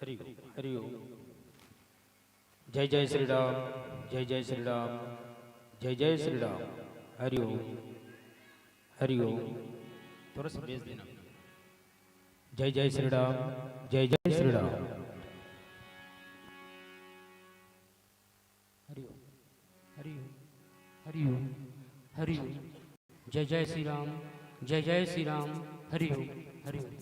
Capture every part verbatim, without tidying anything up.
हरि ओम। जय जय श्री राम। जय जय श्री राम। जय जय श्री राम। हरि ओम। हरि ओम। थोड़ा सा बेस देना। जय जय श्री राम। जय जय श्री राम। हरि ओम। हरि ओम। हरि ओम। हरि ओम। जय जय श्री राम। जय जय श्री राम। हरि ओम। हरि ओम।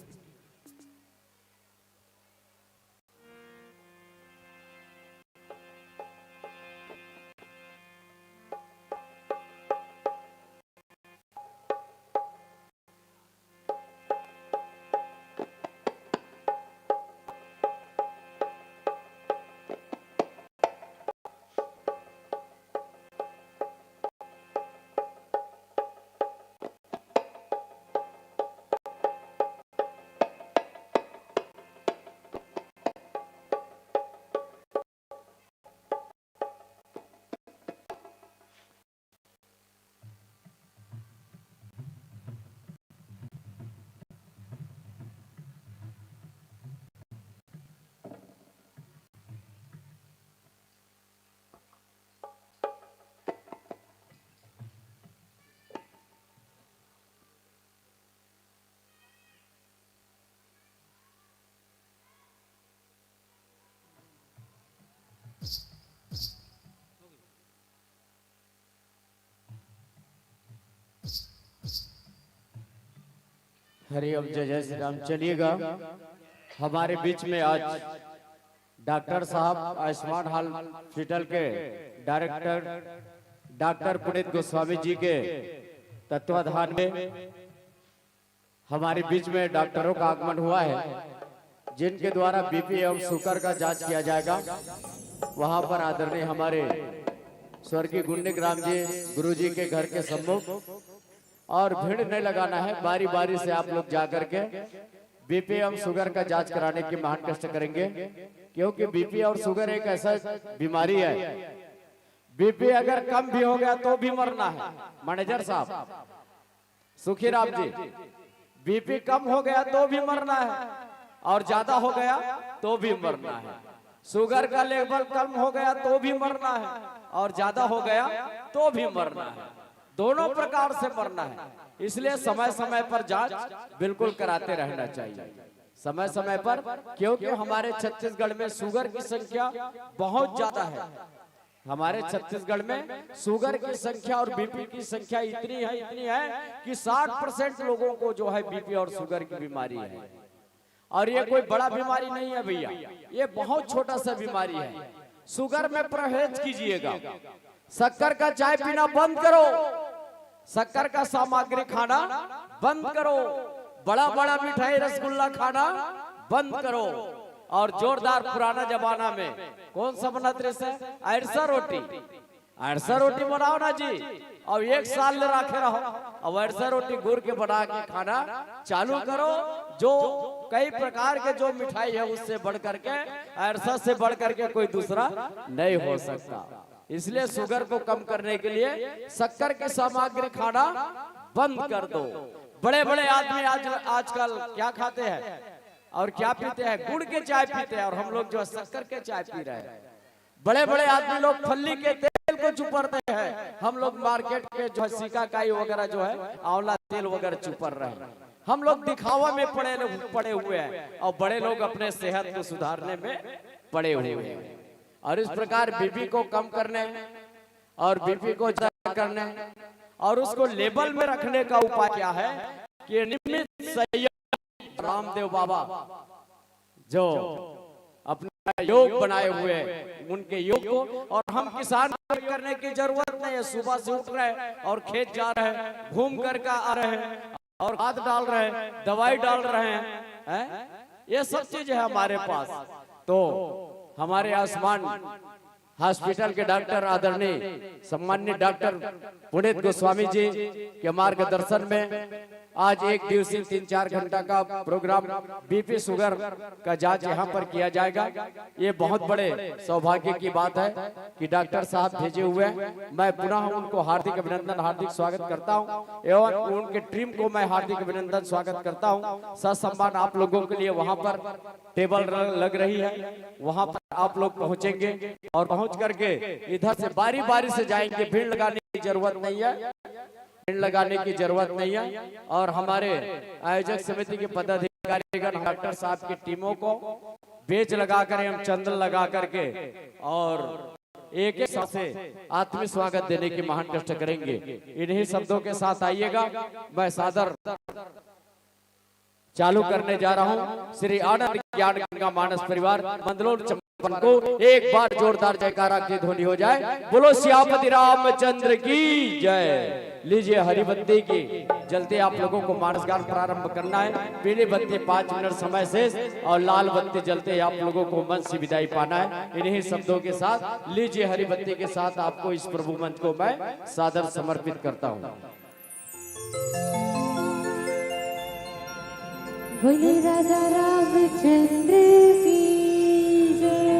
हरि ओम। जय जय श्री राम। चलिएगा, हमारे बीच में आज डॉक्टर साहब, आयुष्मान हॉस्पिटल के डायरेक्टर डॉक्टर पुनीत गोस्वामी जी के तत्वाधान में हमारे बीच में डॉक्टरों का आगमन हुआ है, जिनके द्वारा बीपी एवं शुगर का जांच किया जाएगा। वहां पर आदरणीय हमारे स्वर्गीय गुंडीग्राम जी गुरु जी के घर के सम्मुख, और भीड़ नहीं लगाना है, बारी बारी से आप लोग जा करके बीपी एवं शुगर का जांच कराने की महान कष्ट करेंगे, क्योंकि बीपी और शुगर एक ऐसा बीमारी है, बीपी अगर कम भी हो गया तो भी मरना है। मैनेजर साहब, सुखीराम जी, बीपी कम हो गया तो भी मरना है, और ज्यादा हो गया तो भी मरना है। शुगर का लेवल कम हो गया तो भी मरना है, और ज्यादा हो गया तो भी मरना है। दोनों प्रकार से मरना है, इसलिए समय समय पर जांच बिल्कुल कराते रहना चाहिए, समय समय पर, क्योंकि हमारे छत्तीसगढ़ में शुगर की संख्या बहुत ज्यादा है। हमारे छत्तीसगढ़ में शुगर की संख्या और बीपी की संख्या इतनी है, इतनी है कि साठ परसेंट लोगों को जो है बीपी और शुगर की बीमारी है। और ये कोई बड़ा बीमारी नहीं है भैया, ये बहुत छोटा सा बीमारी है। शुगर में परहेज कीजिएगा, शक्कर का चाय पीना बंद करो, शक्कर का सामग्री खाना बंद करो, बड़ा बड़ा मिठाई रसगुल्ला खाना बंद करो। और जोरदार, पुराना जमाना में कौन सा बनत रहिस हे? अरसा रोटी। अरसा रोटी बनाओ ना जी, और एक साल ले राखे रहो। अब अरसा रोटी गुड़ के बना के खाना चालू करो। जो कई प्रकार के जो मिठाई है, उससे बढ़ करके, अरसा से बढ़ करके कोई दूसरा नहीं हो सकता। इसलिए शुगर को कम करने के लिए शक्कर की सामग्री खाना बंद कर दो। बड़े बड़े आदमी आज, आजकल क्या खाते हैं और क्या पीते हैं? गुड़ के चाय पीते हैं, और हम लोग जो है शक्कर के चाय पी रहे हैं। बड़े बड़े आदमी लोग फल्ली के तेल को चुपरते हैं, हम लोग मार्केट के जो है सिकाकाई वगैरह जो है, आंवला तेल वगैरह चुपर रहे हैं। हम लोग दिखावा में पड़े पड़े हुए हैं, और बड़े लोग अपने सेहत को सुधारने में पड़े हुए हैं। और इस प्रकार बीपी को कम करने और बीपी को ज्यादा करने और उसको लेवल में रखने का उपाय क्या है कि नियमित संयम, रामदेव बाबा जो अपना योग बनाए हुए हैं, उनके योग को, और हम किसान को करने की जरूरत नहीं है। सुबह से उठ रहे हैं और खेत जा रहे हैं, घूम कर के आ रहे हैं और खाद डाल रहे हैं, दवाई डाल रहे हैं, हैं? ये सब चीज है हमारे पास। तो हमारे आयुष्मान हॉस्पिटल के डॉक्टर आदरणीय सम्मान्य डॉक्टर पुनीत गोस्वामी जी के मार्गदर्शन में आज एक दिवसीय तीन चार घंटा का प्रोग्राम बीपी शुगर का जांच यहाँ पर किया जाएगा। ये बहुत बड़े सौभाग्य की बात है कि डॉक्टर साहब भेजे हुए हैं। मैं पुनः उनको हार्दिक अभिनंदन, हार्दिक स्वागत करता हूँ एवं उनके टीम को मैं हार्दिक अभिनंदन, स्वागत करता हूँ। ससम्मान आप लोगों के लिए वहाँ पर टेबल र-, लग रही है, वहाँ पर आप लोग पहुँचेंगे और पहुँच करके इधर से बारी बारी से जाएंगे। भीड़ लगाने की जरूरत नहीं है, भीड़ लगाने की जरूरत नहीं है। और हमारे आयोजक समिति के पदाधिकारीगण डॉक्टर साहब की टीमों को बेंच लगा कर, हम चंदन लगा करके और एक एक साथ से आत्मीय स्वागत देने की महान कष्ट करेंगे। इन्हीं शब्दों के साथ आइएगा। मैं सादर चालू करने जा रहा हूं श्री आनंद ज्ञान गंगा मानस परिवार मंदलोर चंपारण को एक बार जोरदार जयकारा की ध्वनि हो जाए। बोलो सियापति रामचंद्र की जय। लीजिए, हरी बत्ती की जलते आप लोगों को मानस गान प्रारंभ करना है। पीली बत्ती पाँच मिनट समय शेष और लाल बत्ती जलते ही आप लोगों को मंच से विदाई पाना है। इन्हीं शब्दों के साथ लीजिए, हरी बत्ती के साथ आपको इस प्रभु मंच को मैं सादर समर्पित करता हूँ। बोले राजा रामचंद्र की जय।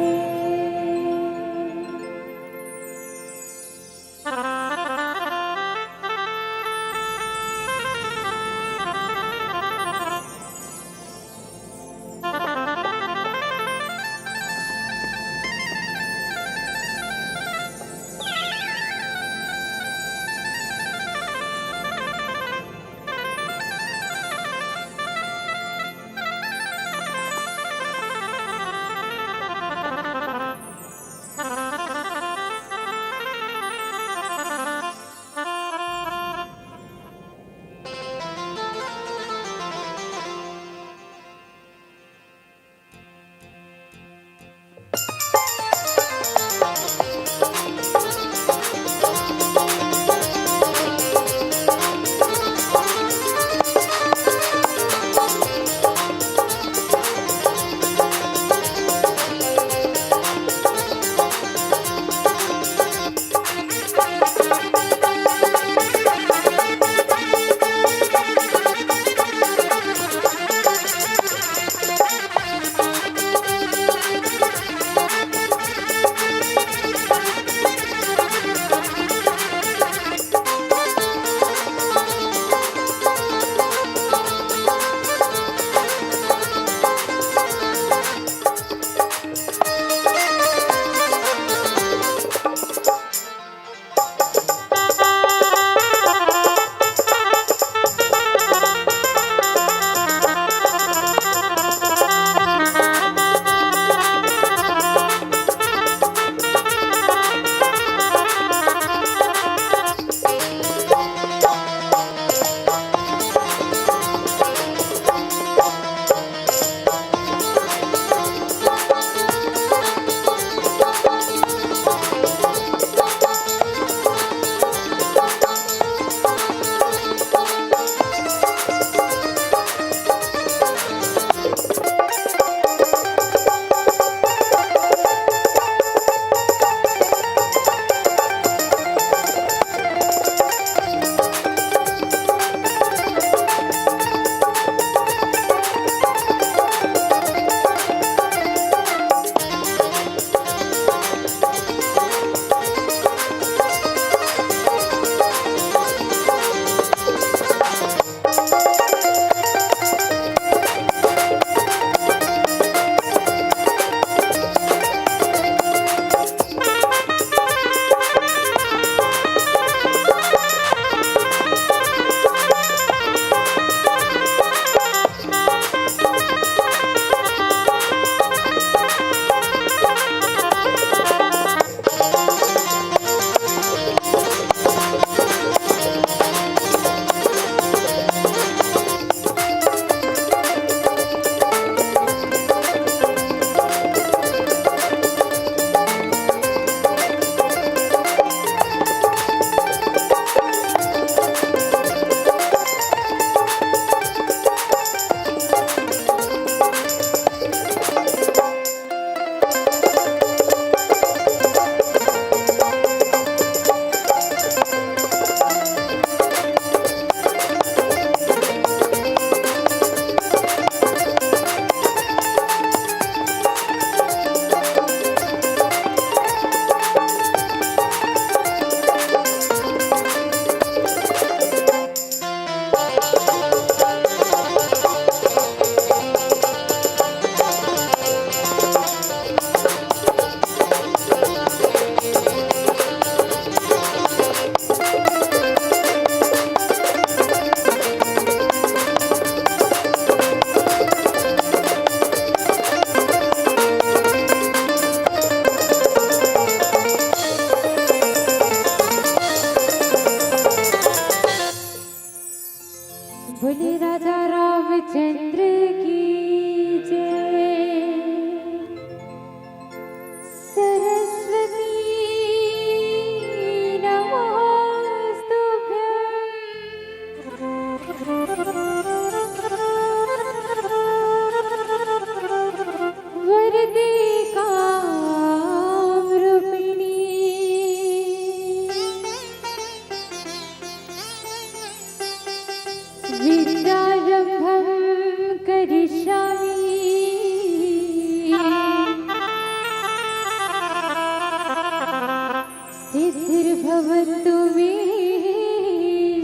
सिद्धिर्भवतु मे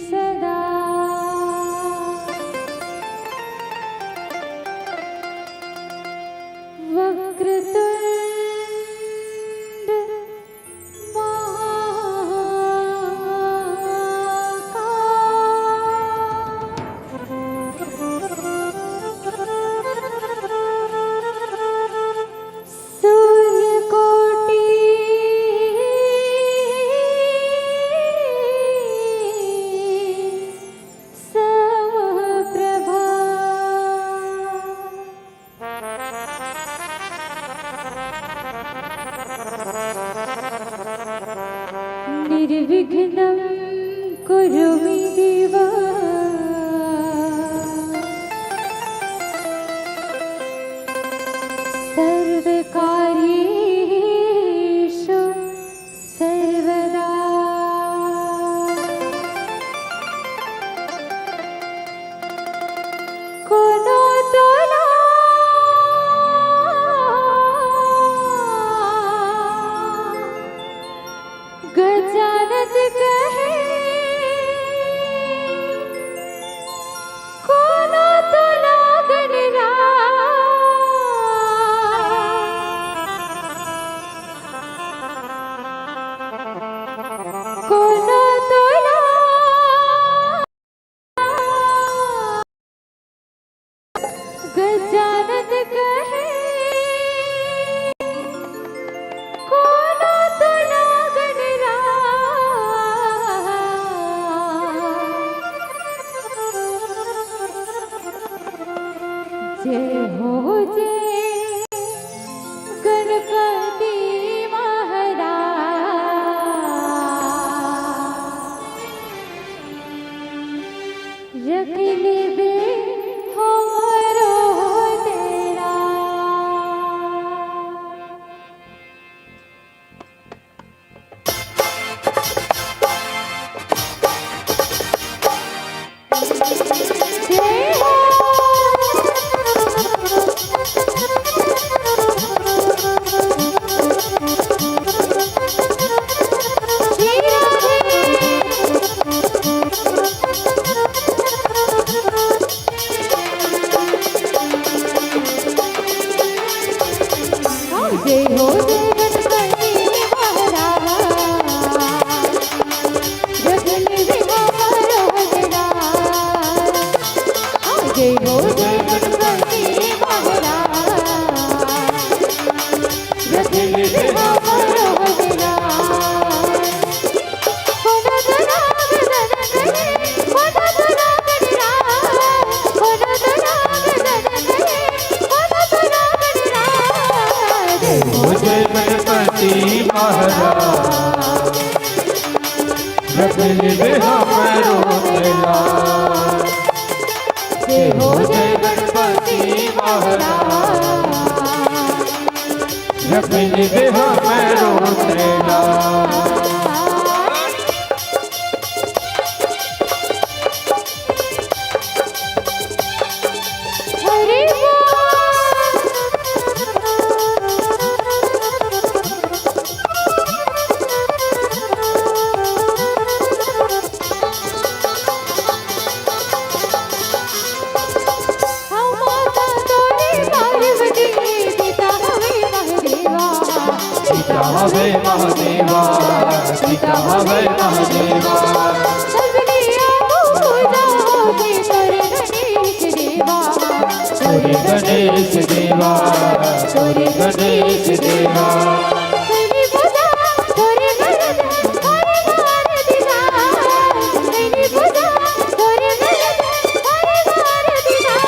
सदा। वक्रतुण्ड महाकाय। सूर्यकोटि समप्रभा। निर्विघ्नं कुरु मे देव। सर्वकार्येषु सर्वदा। कोनो तोला गजानन कहे, कोनो तोला गणराज। कोनो तोला गजानन कहे, कोनो तोला गणराज। जय हो जय गणपति महाराज। रख लेबे हमरो तेरा। जय हो जय गणपति महाराज। रख लेबे हमरो तेरा। जय हो जय गणपति महाराज। रख लेबे हमरो तेरा। कोनो तोला गजानन कहे, कोनो तोला गणराज, कोनो तोला गजानन कहे, कोनो तोला गणराज। जय हो जय गणपति महाराज। रख लेबे हमरो तेरा। जय हो जय गणपति महाराज। रख लेबे हमरो तेरा। अरे वाह। हम माता तोरे पार्वती, पिता हवे महादेवा। पिता हवे महादेवा, पिता हवे महादेवा। सबले आगू पूजा होथे तोरे गणेश देवा। तोरे गणेश देवा, तोरे गणेश देवा। कइनी पूजा तोरे गणेश, तोरे गणेश देवा। कइनी पूजा तोरे गणेश, तोरे गणेश देवा।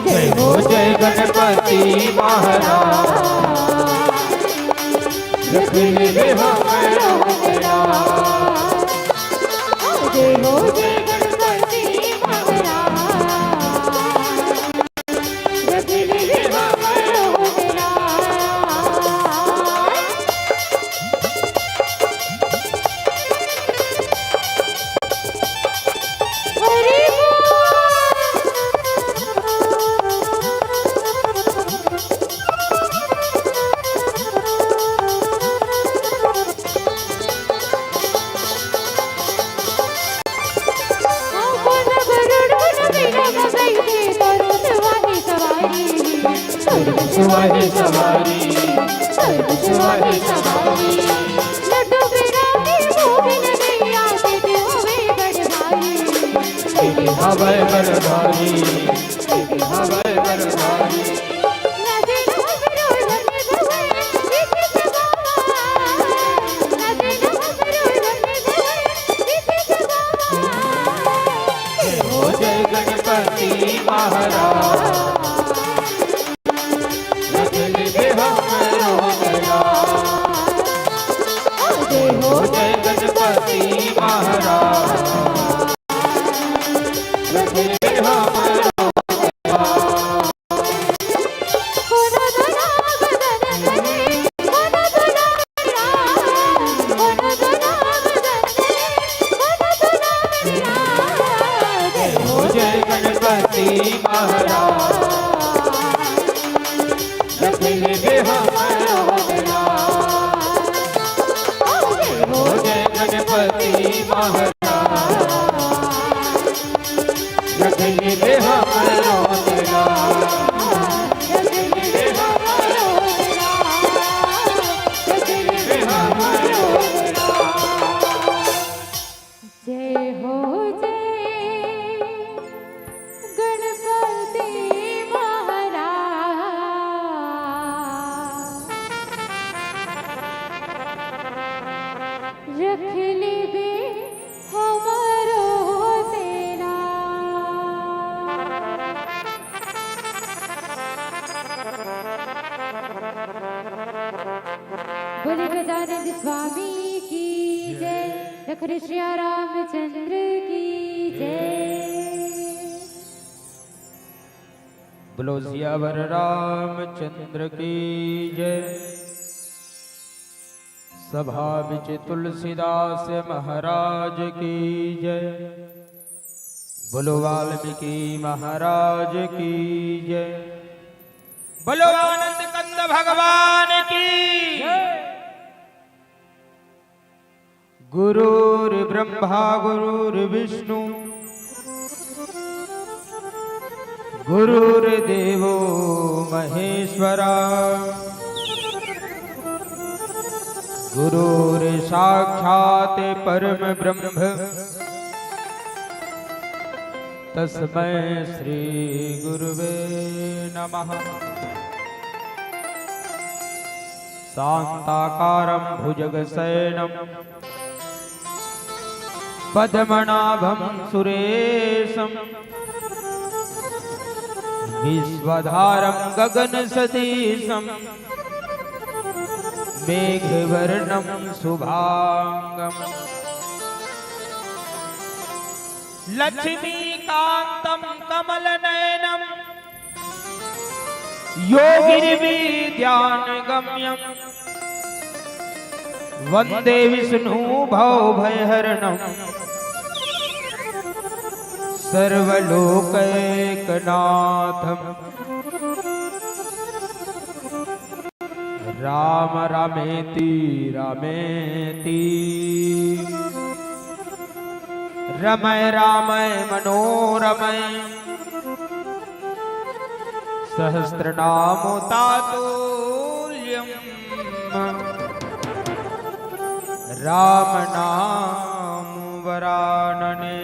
जय हो जय गणपति महाराज। रख लेबे हमरो तेरा। जय हो जय गणपति महाराज। रख लेबे हमरो तेरा। लड्डू बिरानी मोहन नैया, तेरे हवे बड़ भारी। तेरे हवे बड़ भारी। तेरे हवे बड़ भारी। हो जय गणपति महाराज। रख ले हमरो गला। जय हो जय गणपति महाराज। रख ले हमरो गला। जय हो जय गणपति महाराज। रख ले हमरो गला। जय हो जय गणपति महाराज। रख ले हमरो गला। रख ले हमरो गला। रख ले हमरो गला। जय हो जय गणपति महाराज। रख लेबे हमरो तेरा। बोले गजानन स्वामी की जय। रख रे सिया रामचंद्र की जय। बोलो सियावर रामचंद्र की जय। सभा बिच तुलसीदास महाराज की जय। बोलो वाल्मीकि महाराज की जय। बोलो आनंद कंद भगवान की। गुरुर्ब्रह्मा गुरुर्विष्णु गुरुर्देवो महेश्वरा। गुरुर्साक्षात् परम ब्रह्म तस्मै श्री गुरुवे नमः। शांताकारं भुजगशयनं पद्मनाभं सुरेशं विश्वधारं गगनसदृशं मेघवर्णं शुभांगं लक्ष्मीकान्तं कमलनयनं योगिर्विद्यानगम्यं वन्दे विष्णु भवभयहरणं सर्वलोकैकनाथं। राम रामेति रामेति रमय रामय मनोरमय सहस्रनाम तातुल्यम। राम नाम वरानने।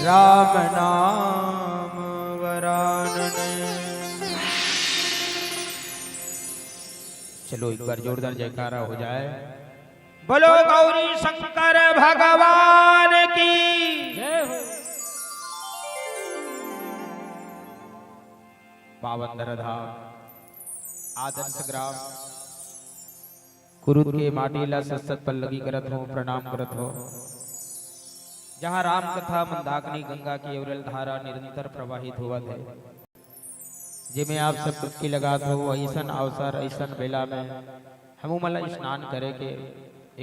राम नाम वरानने। चलो एक बार जोरदार जयकारा हो जाए। बोलो गौरी शंकर भगवान की। पावन धराधाम आदर्श ग्राम कुरुद के माटी ला सत सत पल्लगी करत हो, प्रणाम करत हो। जहाँ राम कथा मंदाकिनी गंगा के अविरल धारा निरंतर प्रवाहित होवत हे, जेमे आप सब डुबकी लगात हो, अइसन अवसर, अइसन बेला में हमू मन ला स्नान करे के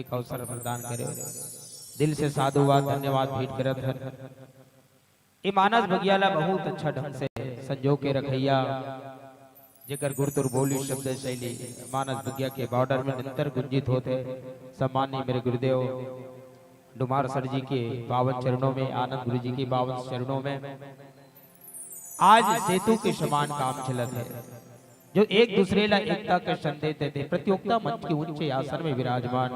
एक अवसर प्रदान करे। दिल से साधुवाद, धन्यवाद भेंट करत हन। ये मानस बगिया ला बहुत अच्छा ढंग से संजो के रखइया, जेकर गुरतुर बोली शब्द शैली मानस बगिया के बॉर्डर में निरंतर गुंजित होत हे। सम्माननीय मेरे गुरुदेव डुमार सर जी के पावन चरणों में, आनंद गुरु जी के पावन चरणों में आज सेतु के समान काम चलत हे। जो एक दूसरे ला एकता के संदेश देथे। प्रतियोगिता मंच के ऊंचे आसन में विराजमान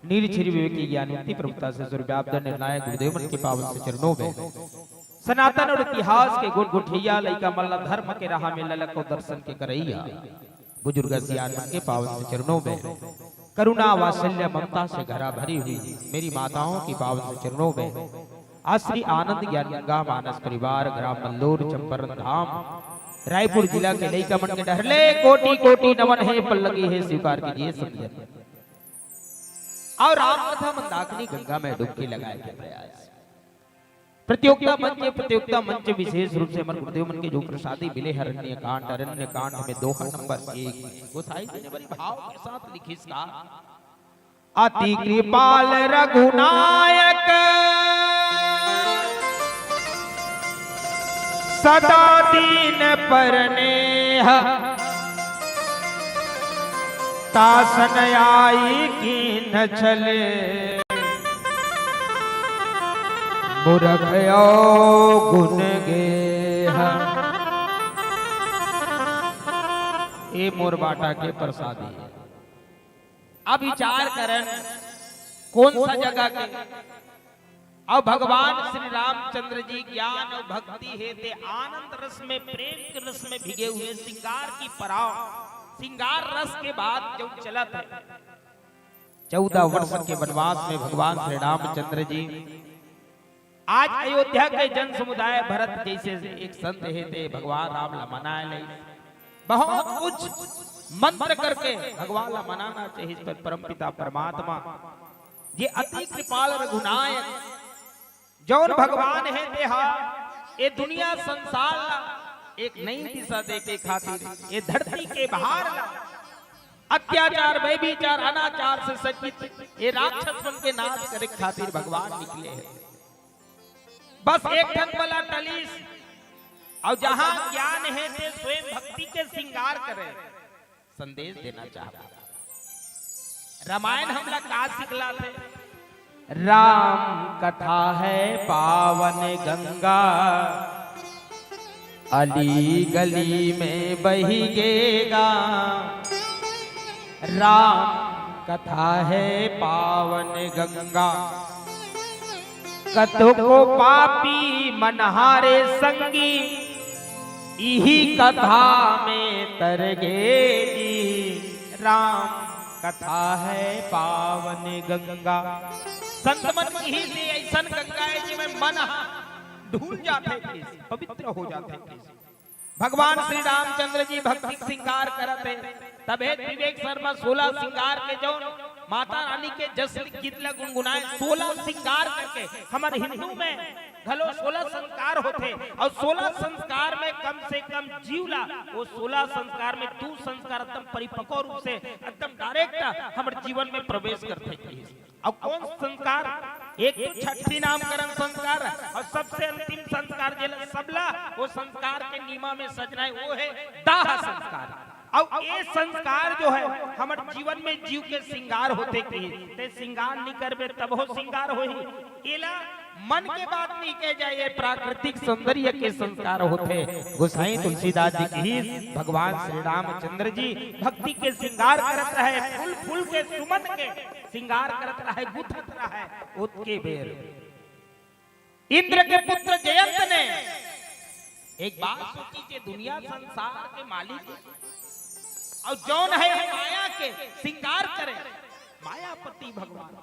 नील श्री विवेकी ज्ञानवंती प्रभुता से सुरव्याप्त निर्णायक गुरुदेव मन के पावन से चरणों में सनातन और इतिहास के गुण गुठैया लइका मन ला धर्म के राह में ललक अउ दर्शन के करैया बुजुर्ग सियान मन के पावन से चरणों में करुणा वात्सल्य ममता से घरा भरी हुई मेरी माताओं की पावन से चरणों में आज श्री आनंद ज्ञान गंगा मानस परिवार ग्राम मल्लोर चंपारण धाम रायपुर जिला के लइका मन के डहर ले कोटि कोटि नमन हे, पल्लगी हे, स्वीकार कीजिए संजन। अउ राम कथा मंदाकिनी गंगा में डुबकी लगाए के प्रयास। प्रतियोगिता मंच, प्रतियोगिता मंच विशेष रूप से हमर गुरुदेव मन के जो प्रसादी मिले हे अरण्य कांड, अरण्य कांड में दोहा नंबर एक। गोसाई जी ने बड़ी भाव के साथ लिखिस का, अति कृपाल रघुनायक सदा दीन पर नेह, तासन आई कीन्ह छल। मूरख अवगुन गेह। ए मोर बाटा के प्रसादी। अब विचार करन, कौन सा जगह के? अब भगवान श्री रामचंद्र जी ज्ञान अउ भक्ति हे ते आनंद रस में, प्रेम के रस में भीगे हुए, श्रृंगार की पराव, श्रृंगार रस के बाद जो चलत हे। चौदह वर्ष के वनवास में भगवान श्री रामचंद्र जी आज अयोध्या के जन समुदाय भरत जैसे एक संत हे ते भगवान राम ला मनाए ले बहुत कुछ मंत्र करके भगवान ला मनाना चाहिए। इस पर परमपिता परमात्मा ये अति कृपाल रघुनायक जौन भगवान हे ते हा ये दुनिया संसार ला एक नई दिशा दे के खातिर, ये धरती के भार ला अत्याचार, व्यभिचार, अनाचार से सज्जित ये राक्षस मन के नाश करे खातिर भगवान निकले हे। बस एक ठन बला टलिस, अउ जहां ज्ञान हे ते स्वयं भक्ति के श्रृंगार करे, संदेश देना चाहता। रामायण हमला का सिखलाथे? राम कथा है पावन गंगा, अली गली में बही गेगा। राम कथा है पावन गंगा, कतको पापी मनहारे संगी, इही कथा में तर गेगी। राम कथा है पावन गंगा। संत मन इही से अइसन गंगा हे, जेमे मन ह ढूल जाथे, पवित्र हो जाथे। भगवान श्री रामचंद्र जी भक्ति श्रृंगार करत हे, तभे विवेक शर्मा सोलह श्रृंगार के जौन माता रानी के जस गीत ला गुनगुनाए, सोलह श्रृंगार करके हमर हिंदू में घलो सोलह संस्कार होथे, अउ सोलह संस्कार में कम से कम जीव ला वो सोलह संस्कार में दू संस्कार एकदम परिपक्व रूप से एकदम direct हमर जीवन में प्रवेश करथे। अउ कौन संस्कार? एक तो छठी नामकरण संस्कार अउ सबसे अंतिम संस्कार जेला सबला वो संस्कार के नीमा में सजना हे, वो हे दाह संस्कार। अउ ये संस्कार जो हे हमर जीवन में जीव के श्रृंगार होथे कि ते श्रृंगार नइ करबे तभो श्रृंगार होही। एला मन के बात नइ कहे जाए, ये प्राकृतिक सौंदर्य के संस्कार होथे। गोसाई तुलसीदास जी कहिस भगवान श्री रामचंद्र जी भक्ति के श्रृंगार करत रहे, फूल फूल के सुमन के श्रृंगार करत रहे, गुथत रहे। ओतके बेर इंद्र के पुत्र जयंत ने एक बात सोची के दुनिया संसार के मालिक अउ जौन हे माया के श्रृंगार करे, मायापति भगवान।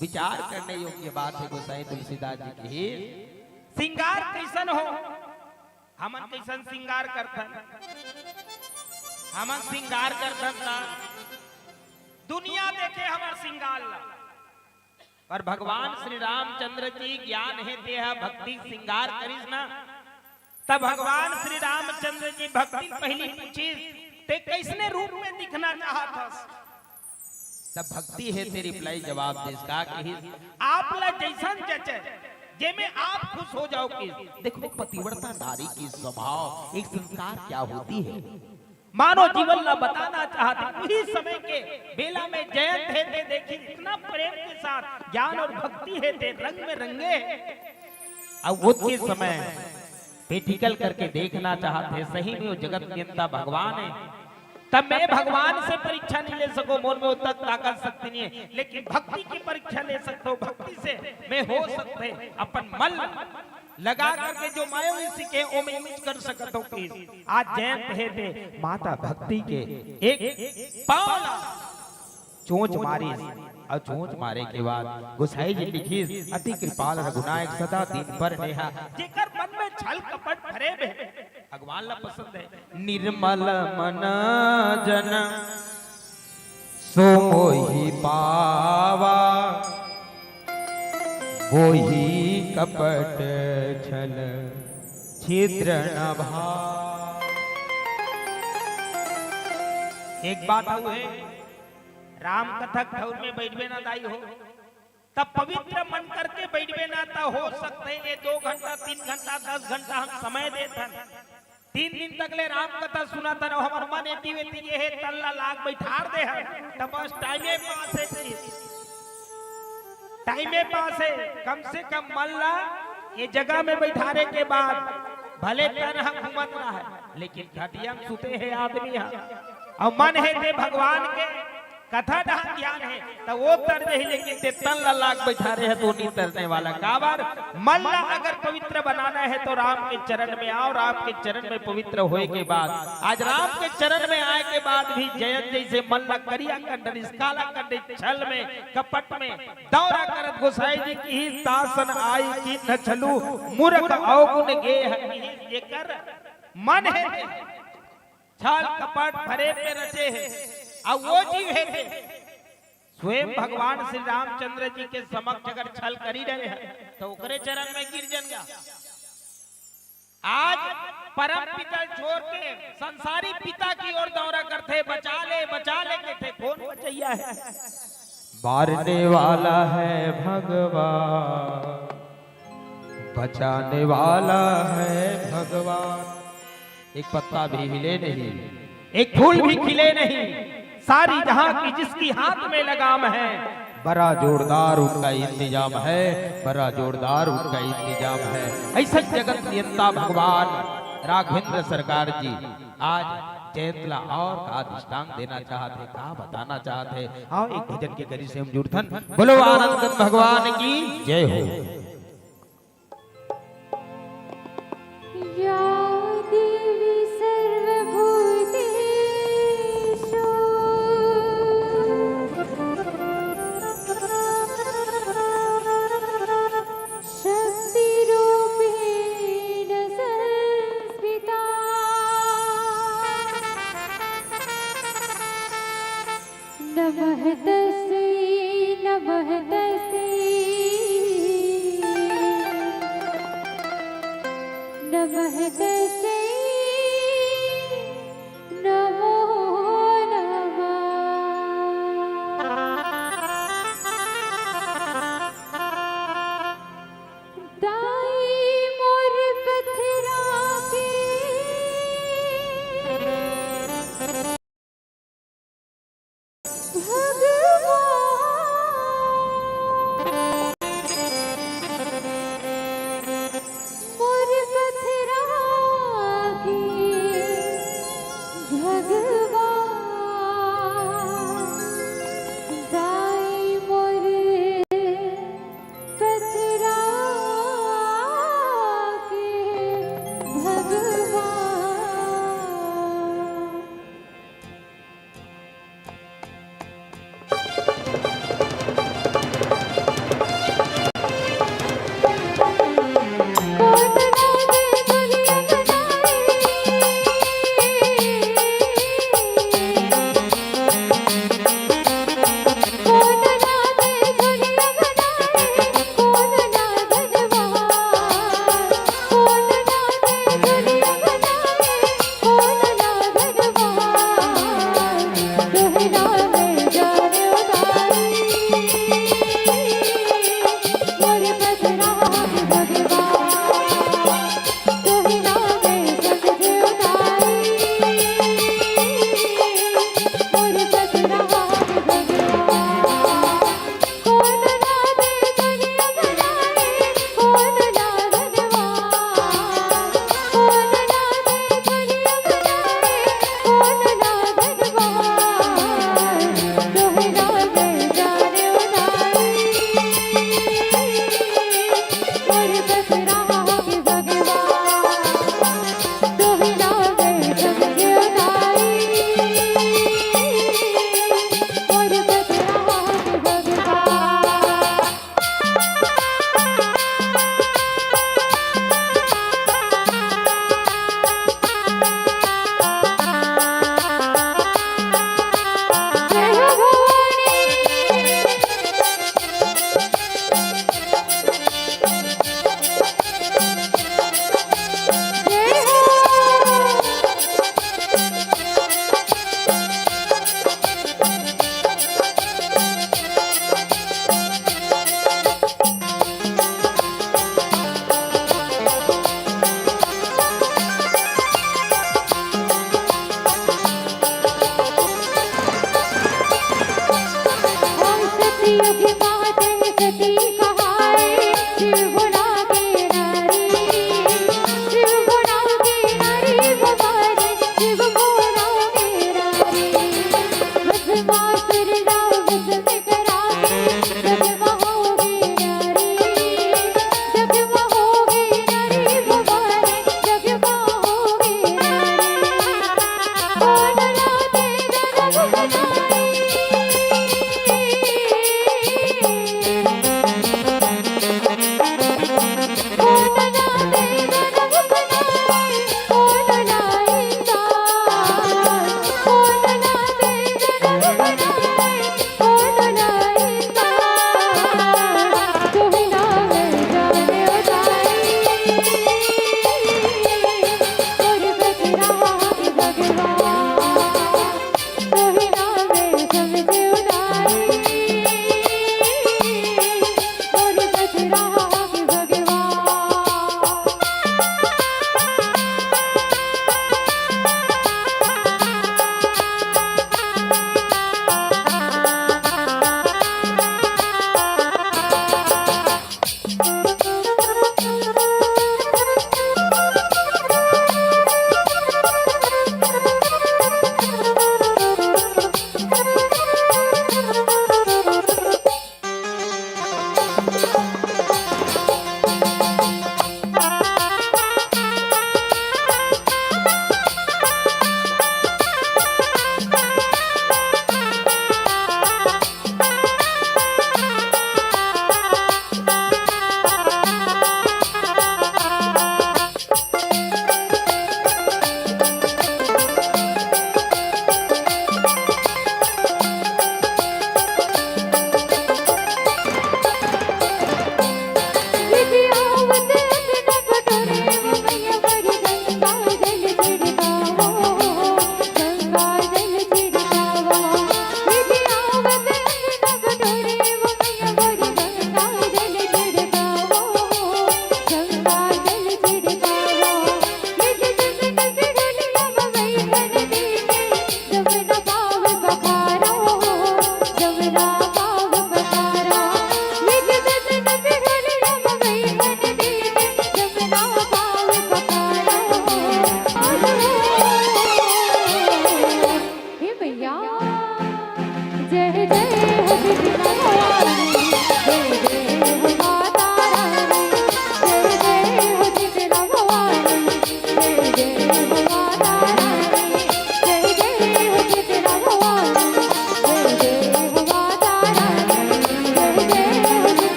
विचार करने योग्य बात हे गोसाई तुलसीदास जी की। श्रृंगार कइसन हो? हमन कइसन श्रृंगार करथन? हमन श्रृंगार करथन त दुनिया देखे हमर श्रृंगार ला। पर भगवान श्री रामचंद्र जी ज्ञान हे ते ह भक्ति श्रृंगार करिस ना, त भगवान श्री रामचंद्र जी भक्ति पहिली पूछिस, "ते कइसने रूप में दिखना चाहत हस?" तब भक्ति हे ते reply जवाब देस, का कहिस, "आप ला जइसन जचे, जेमे आप खुश हो जाओ।" कहिस, देखो पतिव्रता नारी की स्वभाव, एक संस्कार क्या होती है। मानव जीवन ला बताना चाहत हे, उही समय के बेला में जयंत हे ते देखिस इतना प्रेम के साथ ज्ञान अउ भक्ति हे ते रंग में रंगे हे। अउ ओतके समय practical करके देखना चाहत हे, सही में वो जगत नियंता भगवान हे, तब मैं भगवान से परीक्षा नहीं ले सको, मोर में उतना ताकत शक्ति नहीं है, लेकिन भक्ति की परीक्षा ले सकता हूँ। भक्ति से मैं हो सकते अपन मन लगा करके जो मायो सीखे, वो मैं image कर सकता हूँ। कि आज जयंत हे ते माता भक्ति के एक पावला चोंच मारिस, अउ चोंच मारे के बाद गोसाई जी लिखिस, "अति कृपाल रघुनायक सदा दीन पर नेहा।" जेकर मन में छल कपट भरे में भगवान ला पसंद है। "निर्मल मन जन सो मोहि पावा, मोहि कपट छल छिद्र न भावा।" एक बात अउ है, राम कथा ठौर में बैठबे ना दाई हो, तब पवित्र मन करके बैठबे ना, त हो सकते ये दो घंटा, तीन घंटा, दस घंटा हम समय देथन, तीन दिन तक ले राम कथा सुनत हन, हमर मन एती वेती ये हे, तन ला लाग बैठार दे हन, त बस टाइमे पास हे। टाइमे पास हे, कम से कम मन ला ये जगह में बैठारे के बाद भले तन ह घूमत रहे, लेकिन खटिया में सुते हे आदमी ह, अउ मन हे ते भगवान के कथा डहर ध्यान हे, त वो तर जाही, लेकिन ते तन ला लाग बैठारे हे, तो नहीं तरने वाला। काबर? मन ला अगर पवित्र बनाना है, तो राम के चरण में आओ। राम के चरण में पवित्र होए के बाद, आज राम के चरण में आए के बाद भी जयंत जैसे मन ला करिया कर डरिस, काला कर डरिस, छल में, कपट में, दौरा करत गोसाई जी किहिस, "तासन आई कीन्ह छलु, मूरख अवगुन गेह।" किहिस, जेकर मन हे छल कपट भरे में रचे हे, अउ वो जीव हे ते स्वयं भगवान श्री रामचंद्र जी के समक्ष अगर छल करी रहे हे, त ओकरे चरण में गिर जन गा। आज परम पिता छोड़ के संसारी पिता की ओर दौरा करथे, "बचा ले, बचा ले," कहथे, कौन बचैया हे? मारने वाला है भगवान, बचाने वाला है भगवान। एक पत्ता भी हिले नहीं, एक फूल भी खिले नहीं, सारी जहां की जिसकी हाथ में लगाम है, बड़ा जोरदार उनका इंतजाम है, बड़ा जोरदार उनका इंतजाम है। ऐसा जगत नियंता भगवान राघवेंद्र सरकार जी आज जयंत ला और का दृष्टांत देना चाहत हे, का बताना चाहत हे? आओ, एक भजन के करी से हम जुड़थन। बोलो आनंद भगवान की जय हो। या देवी सर्वभूतेषु शक्तिरूपेण संस्थिता। नमः तस्यै, नमः तस्यै, नमः तस्यै, नमो नमः। दाई मोर पथरा के भगवान। यज्ञ माते सती कहाए, शिव गुणा के नारी, शिव गुणा के नारी भवानी, शिव गुणा के नारी। भस्मासुर रावण विष में कराए, जग में होगी नारी, जग में होगी नारी भवानी, जग में होगी नारी।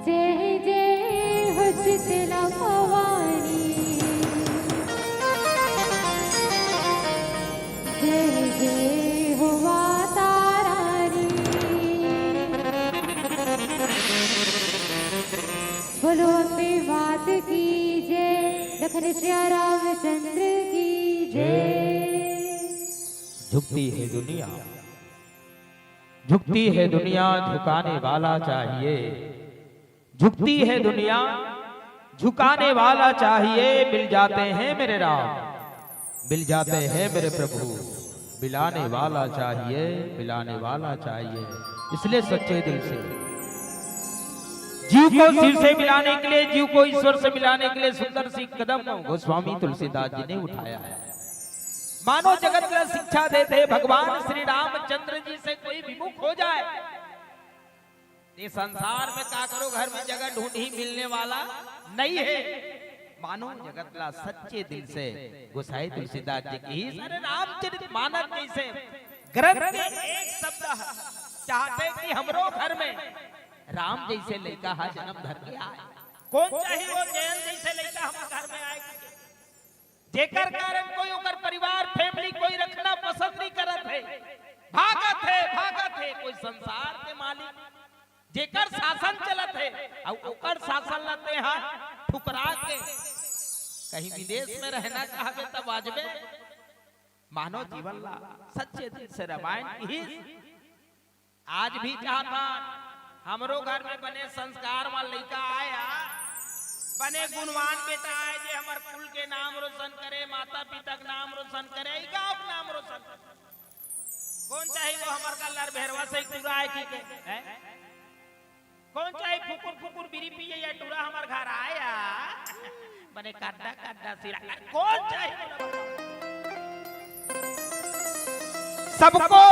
जय जय हो शीतला भवानी, जय जय हो माता रानी। बोलो अम्बे मात की जय, लखन सिया रामचंद्र की जय। झुकती है दुनिया, झुकती है दुनिया, झुकाने वाला चाहिए। झुकती है दुनिया, झुकाने वाला चाहिए। मिल जाते हैं मेरे राम, मिल जाते हैं मेरे प्रभु। मिलाने वाला चाहिए, मिलाने वाला चाहिए। इसलिए सच्चे दिल से जीव को शिव से मिलाने के लिए, जीव को ईश्वर से मिलाने के लिए सुंदर सी कदम गोस्वामी तुलसीदास जी ने उठाया है। मानो जगत ला शिक्षा देथे भगवान श्री रामचंद्र जी से कोई विमुख हो जाए, ये संसार में काकरो घर में जगह ढूंढही, मिलने वाला नहीं है। मानो जगत ला सच्चे दिल से गोसाई तुलसीदास जी की ही, अरे रामचरित मानस जैसे ग्रंथ के एक शब्द ह, चाहथे कि हमरो घर में राम जैसे लइका ह जन्म धर के आए। कौन चाही वो जयंत जैसे लइका हमर घर में आए? जेकर कारण कोई ओकर परिवार, फैमिली कोई रखना पसंद नहीं करत हे, भागत हे, भागत हे, कोई संसार के मालिक, जेकर शासन चलत हे, अउ ओकर शासन ल तेहा ठुकरा के कहीं विदेश में रहना चाहबे, तब आ जबे। मानव जीवन ला सच्चे दिल से रामायण की आज भी चाहथन, हमरो घर में बने संस्कार वाला लइका आय, आ, बने गुणवान बेटा आय, जे हमर कुल के नाम रोशन करे, माता पिता के नाम रोशन करे, ई गांव के नाम रोशन करे। कौन चाही वो हमर का लर भेरवा से टूरा आय कि के, हैं? कौन चाही फुकुर फुकुर बीड़ी पिए या टूरा हमर घर आय? बने कड्डा कड्डा सिरा, कौन चाही? सबको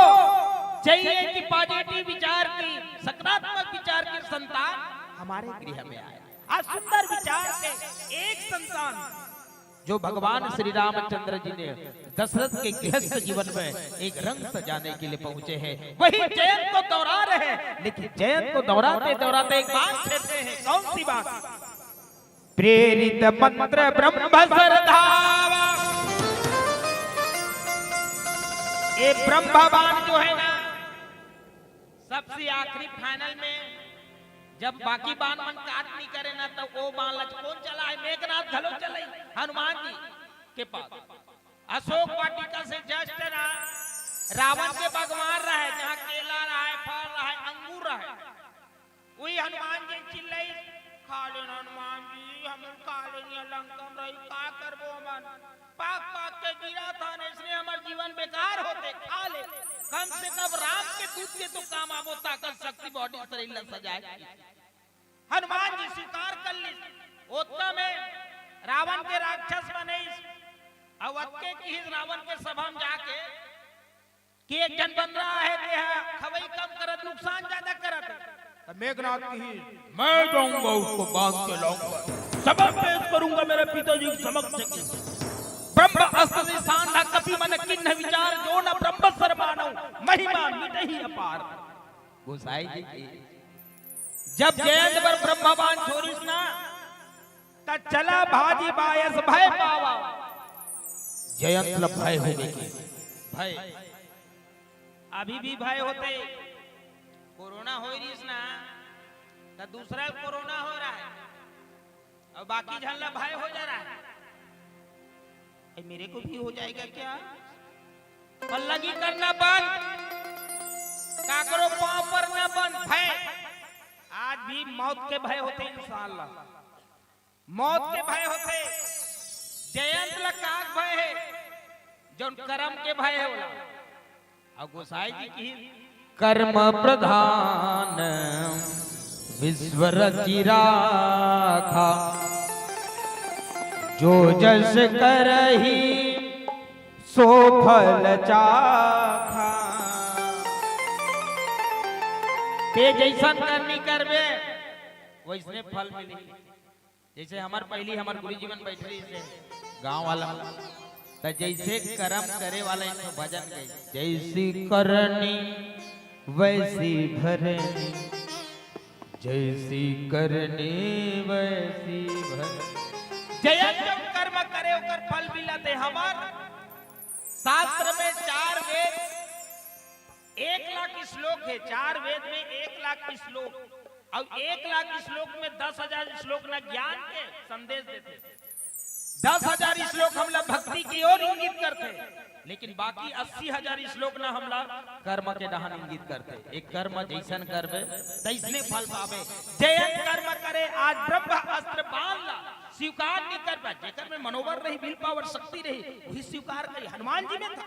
चाहिए कि पॉजिटिव विचार की, सकारात्मक विचार की संतान हमारे गृह में आए। आज सुंदर विचार के एक संतान जो भगवान श्री रामचंद्र जी ने दशरथ के गृहस्थ जीवन में एक रंग सजाने के लिए पहुंचे हैं, वही जयंत को दोहरा रहे हैं। लेकिन जयंत को दोहराते दोहराते एक बात छेड़ते हैं। कौन सी बात? प्रेरित मंत्र ब्रह्म श्रद्धा। ये ब्रह्म बाण जो है ना, सबसे आखिरी फाइनल में जब बाकी बाण मन काट नहीं करे ना, तो वो बाण ला कौन चलाय? मेघनाथ घलो चलाय हनुमान जी के पास। अशोक वाटिका से जस्ट ना रावण के बगवान रहे, जहाँ केला रहे, फल रहे, अंगूर रहे, वही हनुमान जी चिल्लाई, "खा लेन हनुमान जी, हम खा लेन, ये लंका में रही, का करबो हमन? पाक पाक के गिरा था, इसने हमर जीवन बेकार होते, खा ले, कम से कम राम के दूत के तो काम आबो, ताकत शक्ति बॉडी शरीर ला सजाए।" हनुमान जी स्वीकार कर ली। ओतका में रावण के राक्षस मन आइस, अउ अतके किहिस रावण के सभा में जाके कि एक झन बंदरा हे, तेहा खवई कम करत, नुकसान ज्यादा करत। त मेघनाथ किहिस, "मैं जाऊंगा, उसको बांध के लाऊंगा, सबक पेश करूंगा मेरे पिताजी के समक्ष।" ब्रह्म अस्त्र से सांधा कपि मन कीन्ह विचार, जो न ब्रह्म सर मानव महिमा मिटही अपार। गोसाई जी की जब जयंत बर ब्रह्म बाण छोरिस ना, त चला भाजी बायस भय पावा। जयंत ल भय हो गई। भय, अभी भी भय होते। कोरोना हो रहीस ना, त दूसरा कोरोना हो रहा है। अब बाकी झन ला भय हो जा रहा है, "ए, मेरे को भी हो जाएगा क्या?" पल्लगी करना बंद, काकरो पांव परना बंद। भय, आज भी मौत के भय होते इंसान ला, मौत के भय होते। जयंत ला काक भय है, जौन करम के भय है ओला। अउ गोसाई जी की कर्म प्रधान विश्व रचि राखा, जो जस करही सो फल चाखा। ते जैसन करनी करबे, वैसने फल मिली। जैसे हमर पहली हमर गुरुजी मन बैठ रही से गांव वाला, त जैसे करम करे वाला एक ठो भजन गई, "जैसी करनी वैसी भरनी, जैसी करनी वैसी भरनी।" जयंत जब कर्म करे ओकर फल मिलत हे। हमर शास्त्र में चार वेद एक लाख श्लोक हे, चार वेद में एक लाख श्लोक, अउ एक लाख श्लोक में दस हजार श्लोक न ज्ञान के संदेश देथे, दस हजार श्लोक हमला भक्ति की ओर इंगित करथे, लेकिन बाकी अस्सी हजार श्लोक न हमला कर्म के डहान इंगित करथे। एक कर्म जैसन करबे, तैसने फल पाबे। जयंत कर्म करे, आज ब्रह्म अस्त्र बाण ला स्वीकार नहीं कर पाए। जेकर में मनोबल रही, विल पावर, शक्ति रही, वही स्वीकार करी। हनुमान जी में था।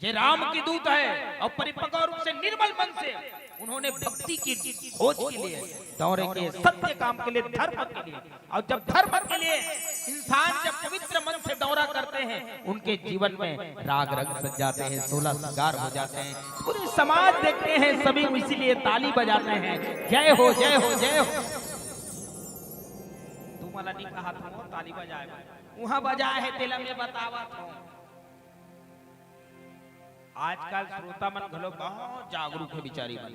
जे राम के दूत है और परिपक्व रूप से निर्मल मन से उन्होंने भक्ति की खोज के लिए दौरे के, सत्य काम के लिए, धर्म के लिए। और जब धर्म के लिए इंसान जब पवित्र मन से दौरा करते हैं, उनके जीवन में राग रंग सज जाते हैं, सोलह श्रृंगार हो जाते हैं। पूरे समाज देखते हैं, सभी इसीलिए ताली बजाते हैं, "जय हो, जय हो, जय हो।" तुम वाला नहीं कहा था, ताली बजाए, वहां बजाए है, तेला मैं बतावा था। आजकल श्रोता मन घलो बहुत जागरूक हे बिचारी मन।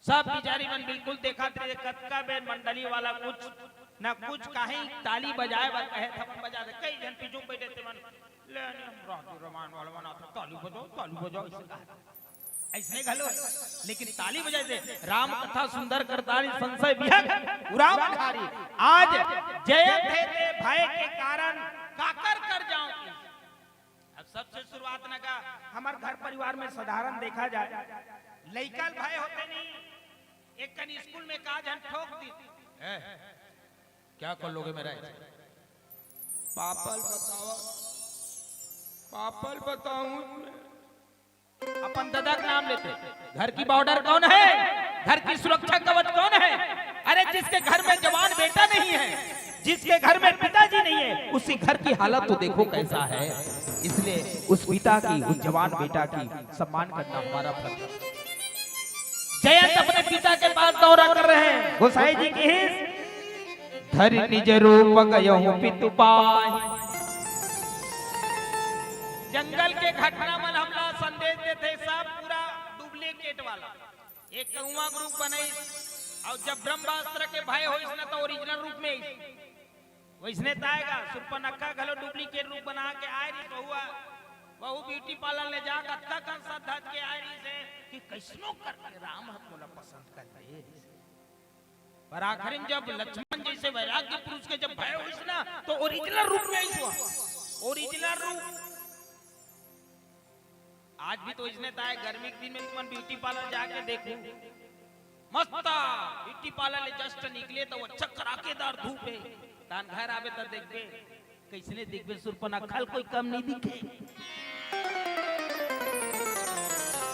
सब बिचारी मन बिल्कुल देखत रहे, कतका बेर मंडली वाला कुछ न कुछ कहीं ताली बजाए बर कहे, थपन बजा दे। कई झन पीछू में बैठे थे मन, "ले नहीं, हम राजू रमान वाला मन आथे, ताली बजाओ, ताली बजाओ," ऐसे कहा। ऐसने घलो, लेकिन ताली बजाए दे, "राम कथा सुंदर करतारी, संशय विहग उराव धारी।" आज जयंत हे ते भय के कारण काकर कर जाऊं। अब सबसे शुरुआत न का, हमर घर परिवार में साधारण देखा जाए, लइका ल भय होते नहीं, एक कन स्कूल में का झन ठोक दी, ए, क्या कर लोगे मेरा ऐसे? पापल बताओ, पापल बताऊं मैं। अपन ददा के नाम लेते। घर की बॉर्डर कौन है? घर की सुरक्षा कवच कौन है? अरे, जिसके घर में जवान बेटा नहीं है, जिसके घर में पिताजी नहीं है, उसी घर की हालत तो देखो कैसा है। इसलिए उस पिता की, उस जवान बेटा की सम्मान करना हमारा फर्ज है। जयंत अपने पिता के पास दौरा कर रहे हैं। गोसाई जी की हिस, धरि निज रूप गयहु पितु पाहि। जंगल के घटना मन हमला संदेश देथे, सब पूरा डुप्लीकेट वाला। एक कौवा के रूप बनाइस, अउ जब ब्रह्मास्त्र के भय होइस न, तो ओरिजिनल रूप में आइस। वइसने त आय गा, सुर्पनखा घलो डुप्लीकेट रूप बना के आय रहिस, वहू, वहू ब्यूटी पार्लर ले जाके अतका कन सज धज के आय रहिस हे कि कइसनो करके राम ह मोला पसंद कर ले। पर आखिरी में जब लक्ष्मण जइसे वैराग्य पुरुष के जब भय होइस ना, तो ओरिजिनल रूप में आइस हुआ। ओरिजिनल रूप। आज भी तो इसने ताय गर्मी के दिन में तुमन ब्यूटी पार्लर जाके देखू, मस्त ब्यूटी पार्लर ले जस्ट निकले तो वो अच्छा कड़ाकेदार धूप है, तान घर आबे तो देखबे, कइसने देखबे, सुर्पनखा ले कोई कम नहीं दिखे।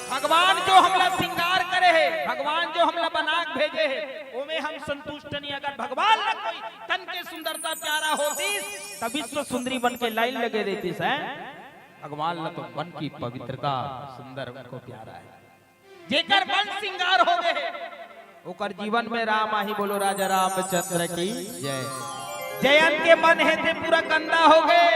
भगवान जो हमला श्रृंगार करे हे, भगवान जो हमला बना के भेजे हे, ओमे हम संतुष्ट नहीं। अगर भगवान ला कोई तन के सुंदरता प्यारा होतिस, त विश्व सुंदरी बन के लाइन लगे रहितिस हे। भगवान ला तो मन की पवित्रता सुंदर उनको प्यारा है। जेकर मन श्रृंगार हो गए, ओकर जीवन में राम आही। बोलो राजा रामचंद्र की जय। जयंत के मन हे ते पूरा गंदा हो गए।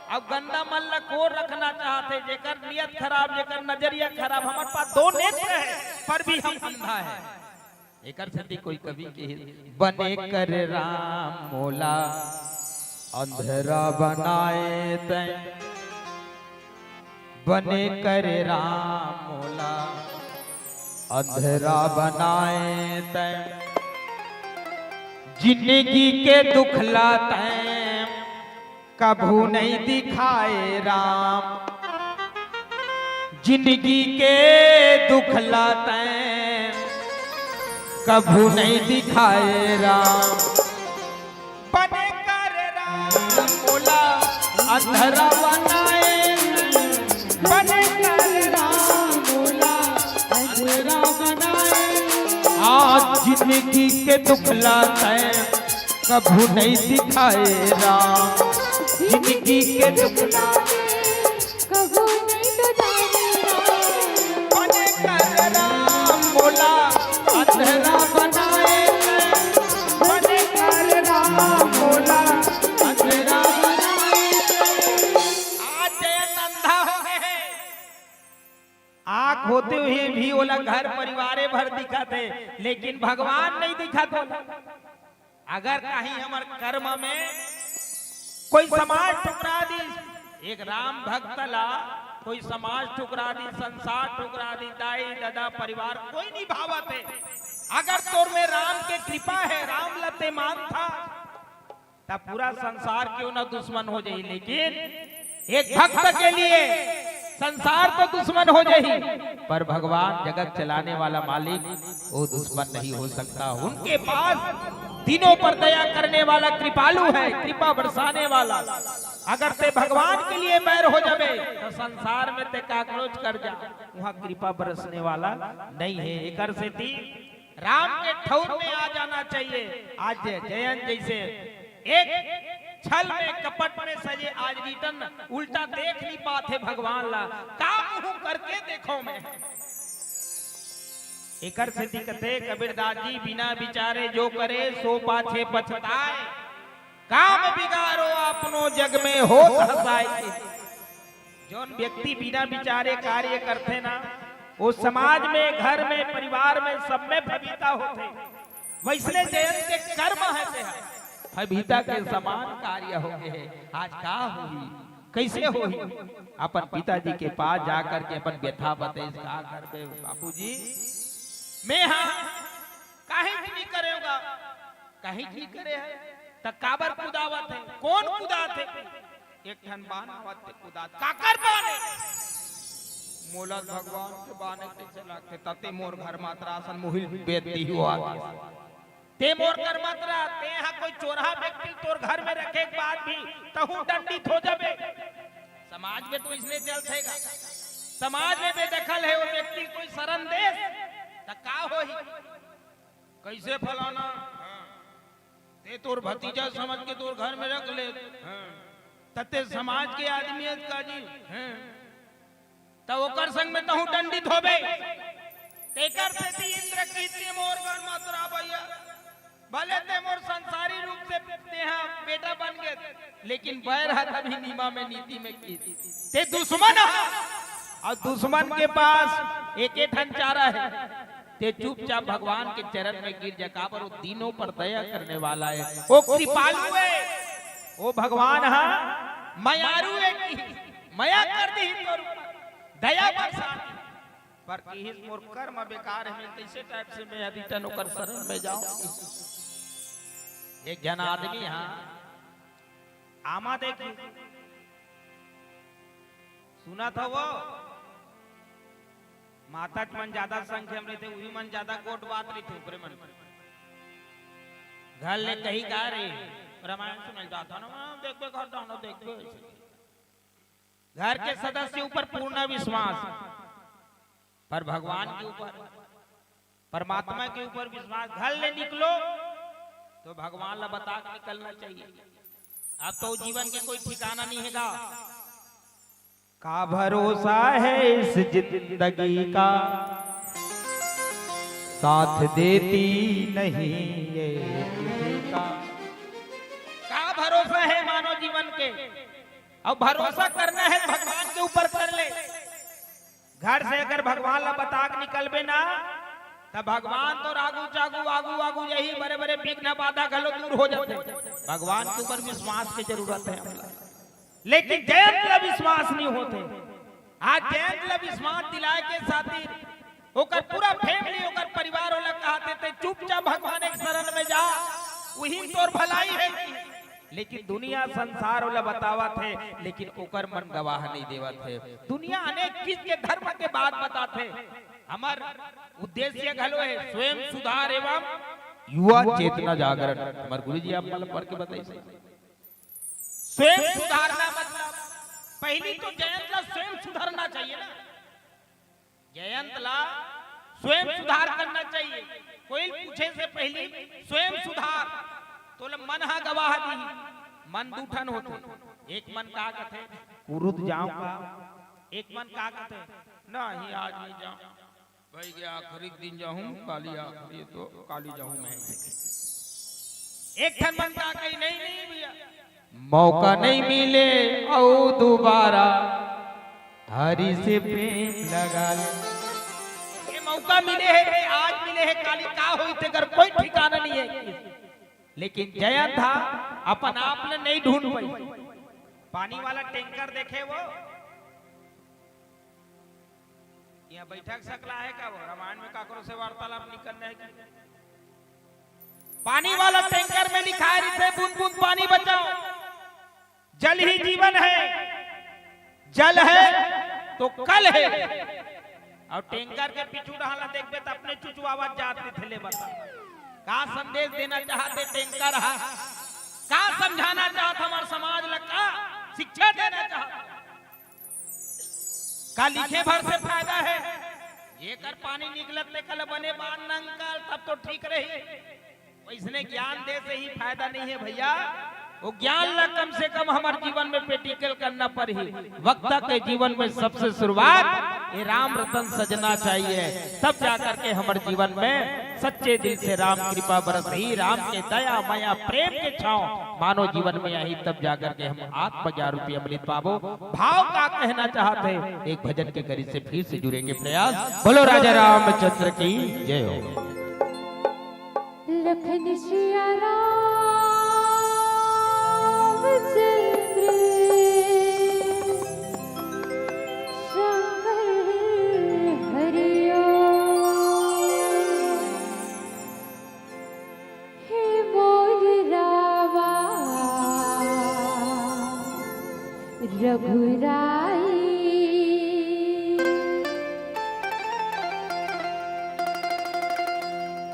अब गंदा मन ला कोन रखना चाहथे? जेकर नियत खराब, जेकर नजरिया खराब। हमर पास दो नेत्र है, पर भी हम अंधा है। एकर सेती कोई कवि के, बने कर राम मोला अंधरा बनाए तैं, बने कर राम मोला अंधरा बनाए तैं, जिंदगी के दुख ला तैं कभू नहीं दिखाए राम, जिंदगी के दुख ला तैं कभू नहीं दिखाए राम। बने कर राम मोला अंधरा बनाए, बने कर राम मोला अंधरा बनाए। आज जिंदगी के दुख ला तैं कभू नहीं दिखाए राम, जिंदगी के दुख ला तैं कभू नहीं बताए राम। बने कर राम मोला अंधरा बनाए, बने कर राम मोला अंधरा बनाए। आज जयंत अंधा हो गए हे। आंख होते हुए भी ओला घर परिवारे भर दिखत हे, लेकिन भगवान नहीं दिखत ओला। अगर कहीं हमर कर्म में कोई समाज ठुकरा दिस, एक राम भक्त ला कोई समाज ठुकरा दिस, संसार ठुकरा दिस, दाई ददा परिवार कोई नहीं भावत हे, अगर तोर में राम के कृपा है, राम ला तैं मानथस, तब पूरा संसार क्यों ना दुश्मन हो जाही, लेकिन एक भक्त के लिए संसार तो दुश्मन हो जाही, पर भगवान जगत चलाने वाला मालिक वो दुश्मन नहीं हो सकता। उनके पास दिनों पर दया करने वाला कृपालु है, कृपा बरसाने वाला। अगर तैं भगवान के लिए बैर हो जाबे तो संसार में तैं काकरोच कर जा, वहां कृपा बरसने वाला नहीं है। एकर सेती राम के ठौर में आ जाना चाहिए। आज जयंत जैसे एक छल में, कपट में सजे, आज रिटर्न उल्टा देख नहीं पाथे भगवान ला। का मुंह करके देखो मैं। एकर सेती कथे कबीरदास जी, बिना विचारे जो करे सो पाछे पछताए। काम बिगाड़ो आपनो जग में होत हंसाए। जौन व्यक्ति बिना विचारे कार्य करथे ना, वो समाज में, घर में, परिवार में, सब में फबीता होथे। वैसने जयंत के कर्म हे तेहा, फबीता के समान कार्य हो गए हे। आज का होही, कैसे होही? अपन पिताजी के पास जाकर के अपन व्यथा बतेस, का करबे बाबूजी, मैं हा काहे नहीं करेगा, कहीं की करे हे, त काबर कुदावत हे? कोन कुदात हे? एक ठन बान आवत हे कुदात। काकर बान हे? मोला भगवान के बान हे, कइसे लागथे? तते मोर घर मात्रा असन मुहिल बेद दिही हो आगे। ते मोर कर मत रह, ते हा कोई चोरहा व्यक्ति तोर घर में रखे के बाद भी तहूं दंडित हो जाबे। समाज में तो इसने चलथे गा। समाज में बेदखल हे वो व्यक्ति, कोई शरण देस त का होही? कइसे फलाना? हाँ। ते तोर भतीजा समझ के तोर घर में रख ले, हाँ। त ते समाज के आदमी हे का जी? हाँ। त ओकर संग में तहूं दंडित होबे। तेकर सेती इंद्र किहिस ते मोर कर मत रह भइया। भले ते मोर संसारी रूप से ते हा बेटा बन गे, लेकिन बैर हा तभी नीमा में नीति में किहिस। ते दुश्मन हा, अउ दुश्मन के पास एके ठन चारा हे। ते चुपचाप भगवान के चरण में गिर जा, काबर वो दीनों पर दया करने वाला हे, वो कृपालु हे, वो भगवान हा मयारू हे कि मया कर दिही तोर ऊपर, दया बरसा दिही। पर किहिस मोर कर्म बेकार हे, मैं कइसे टाइप से मैं रिटर्न ओकर शरण में जाऊं? एक झन आदमी हा आमा देखिस, सुनत हव वो? माता मन ज्यादा संख्या में रहिथे, उही मन ज्यादा गोठ बात रहिथे, ओकरे मन घर ले कही का रे, रामायण सुनल जात हे ना, देखबे घर जानो देखबे। घर के सदस्य ऊपर पूर्ण विश्वास, पर भगवान के ऊपर, परमात्मा के ऊपर विश्वास। घर ले निकलो तो भगवान ला बता के निकलना चाहिए। अब तो जीवन के कोई ठिकाना नहीं हे गा। का भरोसा है इस जिंदगी का, साथ देती नहीं ये किसी का। का भरोसा हे मानव जीवन के? अब भरोसा करना हे भगवान के ऊपर कर ले। घर से अगर भगवान ला बता के निकलबे ना, त भगवान तो आगू चागू, आगू आगू यही बड़े बड़े विघ्न बाधा घलो दूर हो जाथे। भगवान के ऊपर विश्वास के जरूरत हे हमला। लेकिन जयंत ला विश्वास नहीं होथे। आज जयंत ला विश्वास दिलाए के खातिर ओकर पूरा फैमिली, ओकर परिवार ओला कहत हे, "ते चुपचाप भगवान के शरण में जा, उही तोर भलाई हे।" लेकिन दुनिया संसार ओला बतावत हे, लेकिन ओकर मन गवाह नहीं देवत हे। दुनिया अनेक चीज के धर्म के बात बताथे। हमर उद्देश्य घलो हे स्वयं सुधार एवं युवा चेतना जागरण। हमर गुरु जी आप मतलब पढ़ के बताइए। स्वयं सुधारना मतलब पहली तो जयंत ला स्वयं सुधरना चाहिए ना। जयंत ला स्वयं सुधार करना चाहिए। कोई पूछे से पहली स्वयं सुधार, तोला मन हा गवाह दी। मन दू ठन होथे, एक मन का कथे, कुरुद जाऊं का, एक मन का कथे, नहीं आज नहीं जाऊं, भाई के आखिरी दिन जाऊं, काली आखिरी तो काली जाऊं मैं। एक ठन मन का कही, नहीं नहीं भैया, मौका नहीं मिले अउ दोबारा हरि से प्रेम लगा ले। ये मौका मिले हे, ते आज मिले हे, काली का होई तेकर कोई ठिकाना नहीं हे। लेकिन जयंत हा अपन आप ले नहीं ढूंढ पाई। पानी वाला टैंकर देखे वो, यहाँ बैठक सकला हे का वो? रामायण में काकरो से वार्तालाप नहीं करना हे कि? पानी वाला टैंकर में लिखाय रहिथे, बूंद बूंद पानी बचाओ, जल ही जीवन है, जल है तो कल है। अउ टैंकर के पीछू डहर ला देखबे त अपने चुचवावत जात रहिथे। ले बता, का संदेश देना चाहत हे टैंकर हा? का समझाना चाहत हमर समाज ला? का शिक्षा देना चाहत? का लिखे भर से फायदा हे? जेकर पानी निकलत तेकर ले बने बांध न निकाल, तब तो ठीक रही। वइसने ज्ञान दे से ही फायदा नहीं हे भैया। वो ज्ञान ला कम से कम हमर जीवन में practical करना पड़ही। वक्ता के जीवन में सबसे शुरुआत ये राम रतन सजना चाहिए, तब जा करके हमर जीवन में सच्चे दिल से राम कृपा बरसही, राम के दया मया प्रेम के छांव मानव जीवन में आही, तब जा करके हम आत्मज्ञान रूपी अमृत पाबो। भाव का कहना चाहत हे, एक भजन के करी से फिर से जुड़े के प्रयास। बोलो राजा रामचंद्र की जय हो। लखन सिया रामचंद्र शंकर हरिओ। हे मोर रामा रघुराई,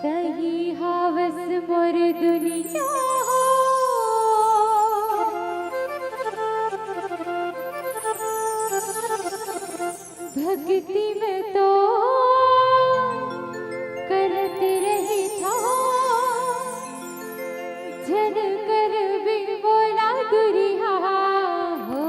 तही हावस दुनिया हो। भक्ति में तो करत रहिथा, झन कर बिन बोला दुरिहा हो।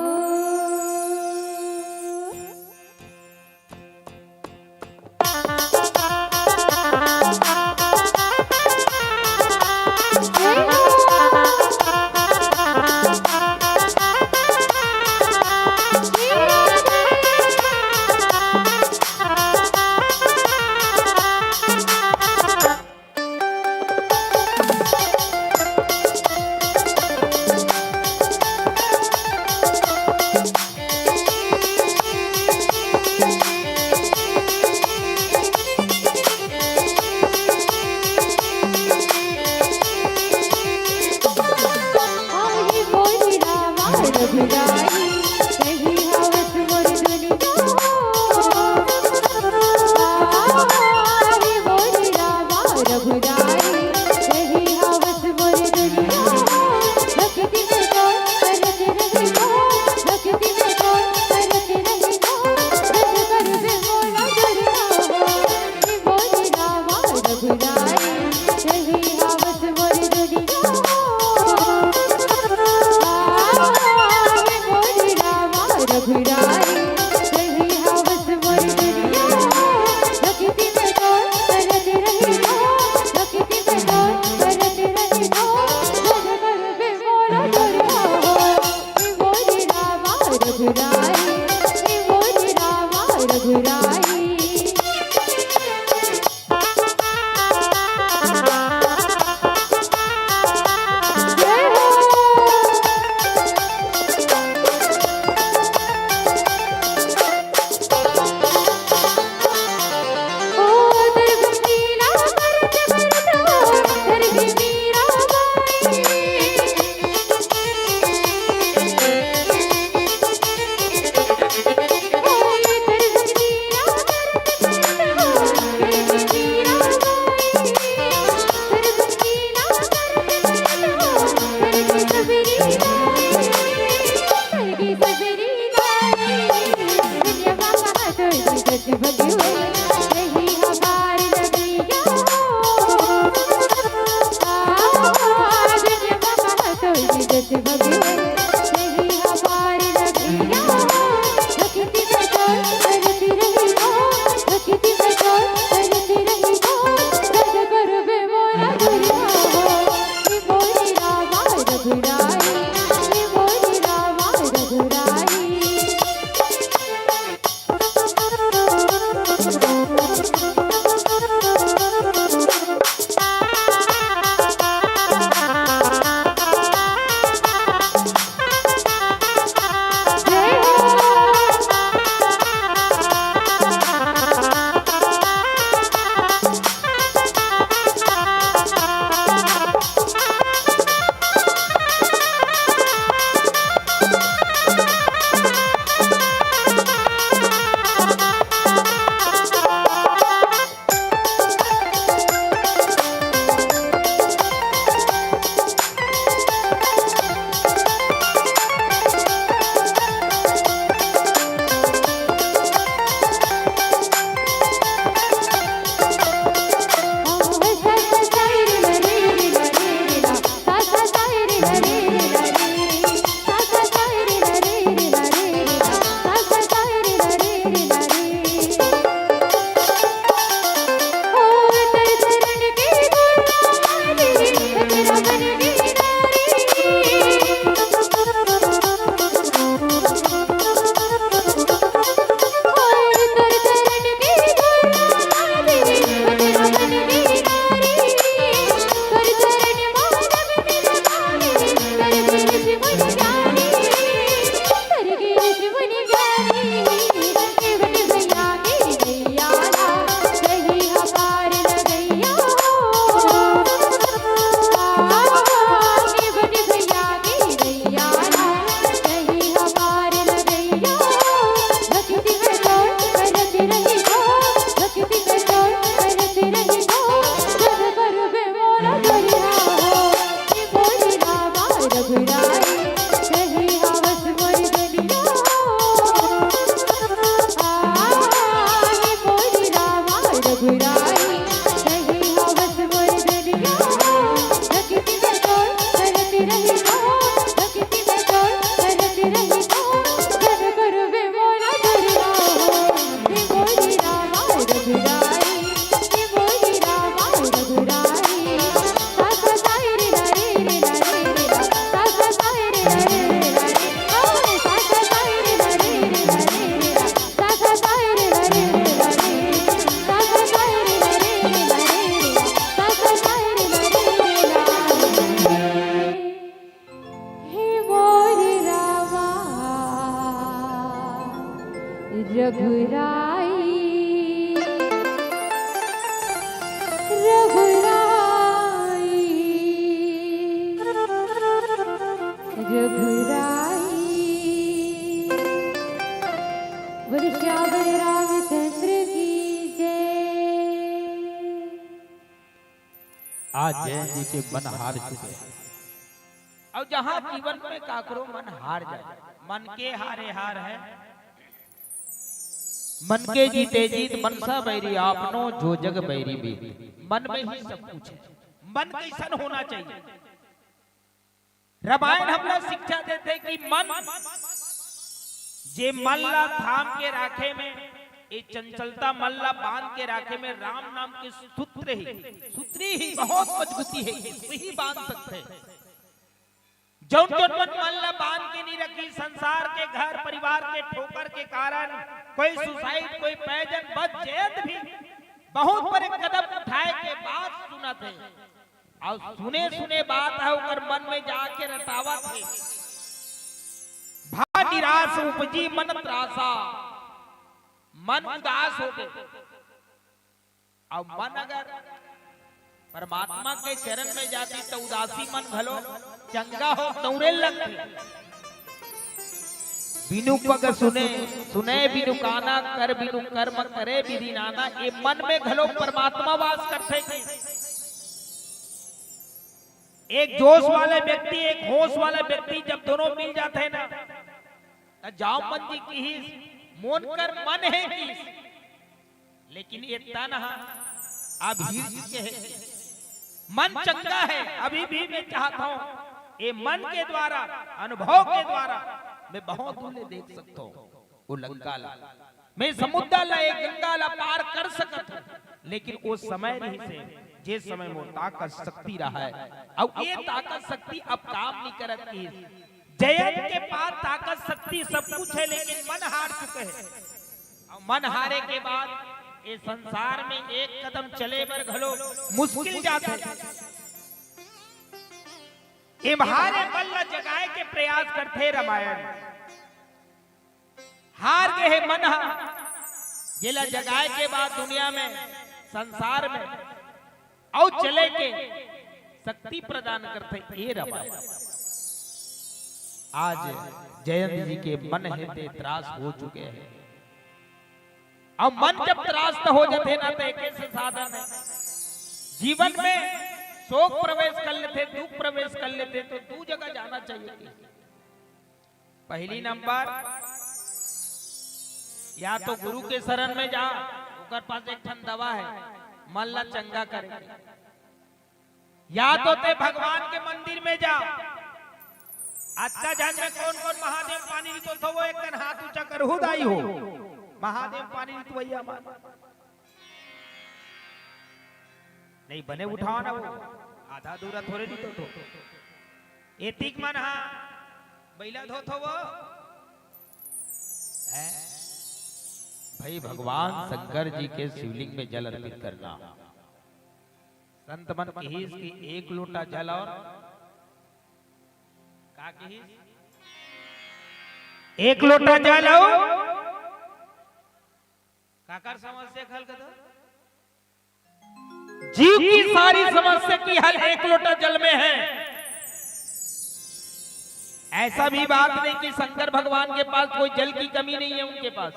जयंत जी के मन हार चुके हैं। अउ जहां जीवन में काकरो मन हार जाए, मन के हारे हार है, मन के जीते जीत, मनसा बैरी आपनो, जो जग बैरी मीत। मन में ही सब कुछ है। मन कइसन होना चाहिए? रामायण हमला शिक्षा देथे कि मन, जे मन ला थाम के राखे में, ए चंचलता मन ला बांध के राखे में राम नाम के सूत्र ही, सूत्री ही बहुत मजबूती है, वही बांध सकथे। जौन जौन मन, मन ला बांध के नहीं रखी, संसार के, घर परिवार के ठोकर के कारण कोई suicide, कोई पैजन, बस जयंत भी बहुत बड़े कदम उठाए के बाद सुनत हे। अउ सुने सुने बात ह ओकर मन में जाके रटावत हे। भा निराश उपजी मन त्रासा, मन उदास हो गे। अउ मन अगर परमात्मा के चरण में जाती त उदासी मन घलो चंगा हो दौड़े लगथे। बिनु पग सुने, सुने बिनु काना, कर बिनु कर्म, करे विधि नाना। ये मन में घलो परमात्मा वास करथे कि एक जोश वाले व्यक्ति, एक होश वाले व्यक्ति जब दोनों मिल जाथे ना, त जामवंत जी किहिस, मोन कर मन हे किहिस, लेकिन ये तन ह अभी के हे। मन चंगा है, अभी भी मैं चाहता हूं, ये मन के द्वारा, अनुभव के द्वारा मैं बहुत दूर ले देख सकता हूं। वो लंका ला, मैं समुद्र ला, एक गंगा ला पार कर सकत हूं, लेकिन वो समय नहीं से, जे समय मोर ताकत शक्ति रहा है, अब ये ताकत शक्ति अब काम नहीं करत की। जयंत के पास ताकत शक्ति सब कुछ है, लेकिन मन हार चुके हैं। अउ मन हारे के बाद ये संसार में एक कदम चले बर घलो मुश्किल जाथे। इम्हारे मन ला जगाए के प्रयास करथे रामायण। हार गे हे मन ह, जेला जगाए के बाद दुनिया में, संसार में अउ चले के शक्ति प्रदान करथे ये रामायण। आज जयंत जी के मन हे ते त्रास हो चुके हैं। अब मन जब त्रास त हो जाथे ना, त एके से साधन है। जीवन में शोक प्रवेश कर लेथे, दुख प्रवेश कर लेथे, तो दू जगह जाना चाहिए। पहली नंबर, या तो गुरु के शरण में जा, ओकर पास एक ठन दवा है, मन ला चंगा करे के। या तो ते भगवान के मंदिर में जा। अतका झन में कौन कौन महादेव पानी रितोथो, वो एक कन हाथ ऊंचा करहू दाई हो। महादेव पानी रितवैया मन। नहीं बने उठाओ ना वो, आधा दूरा थोड़े रितोथो। एतिक मन हा बैला धोथो वो। हैं? भाई भगवान शंकर जी के शिवलिंग में जल अर्पित करना। संत मन किहिस कि एक लोटा जल और का किहिस? एक लोटा जल और काकर समस्या खल कदो? जीव की सारी समस्या की हल एक लोटा जल में है। ऐसा भी बात नहीं कि शंकर भगवान के पास कोई जल की कमी नहीं है, उनके पास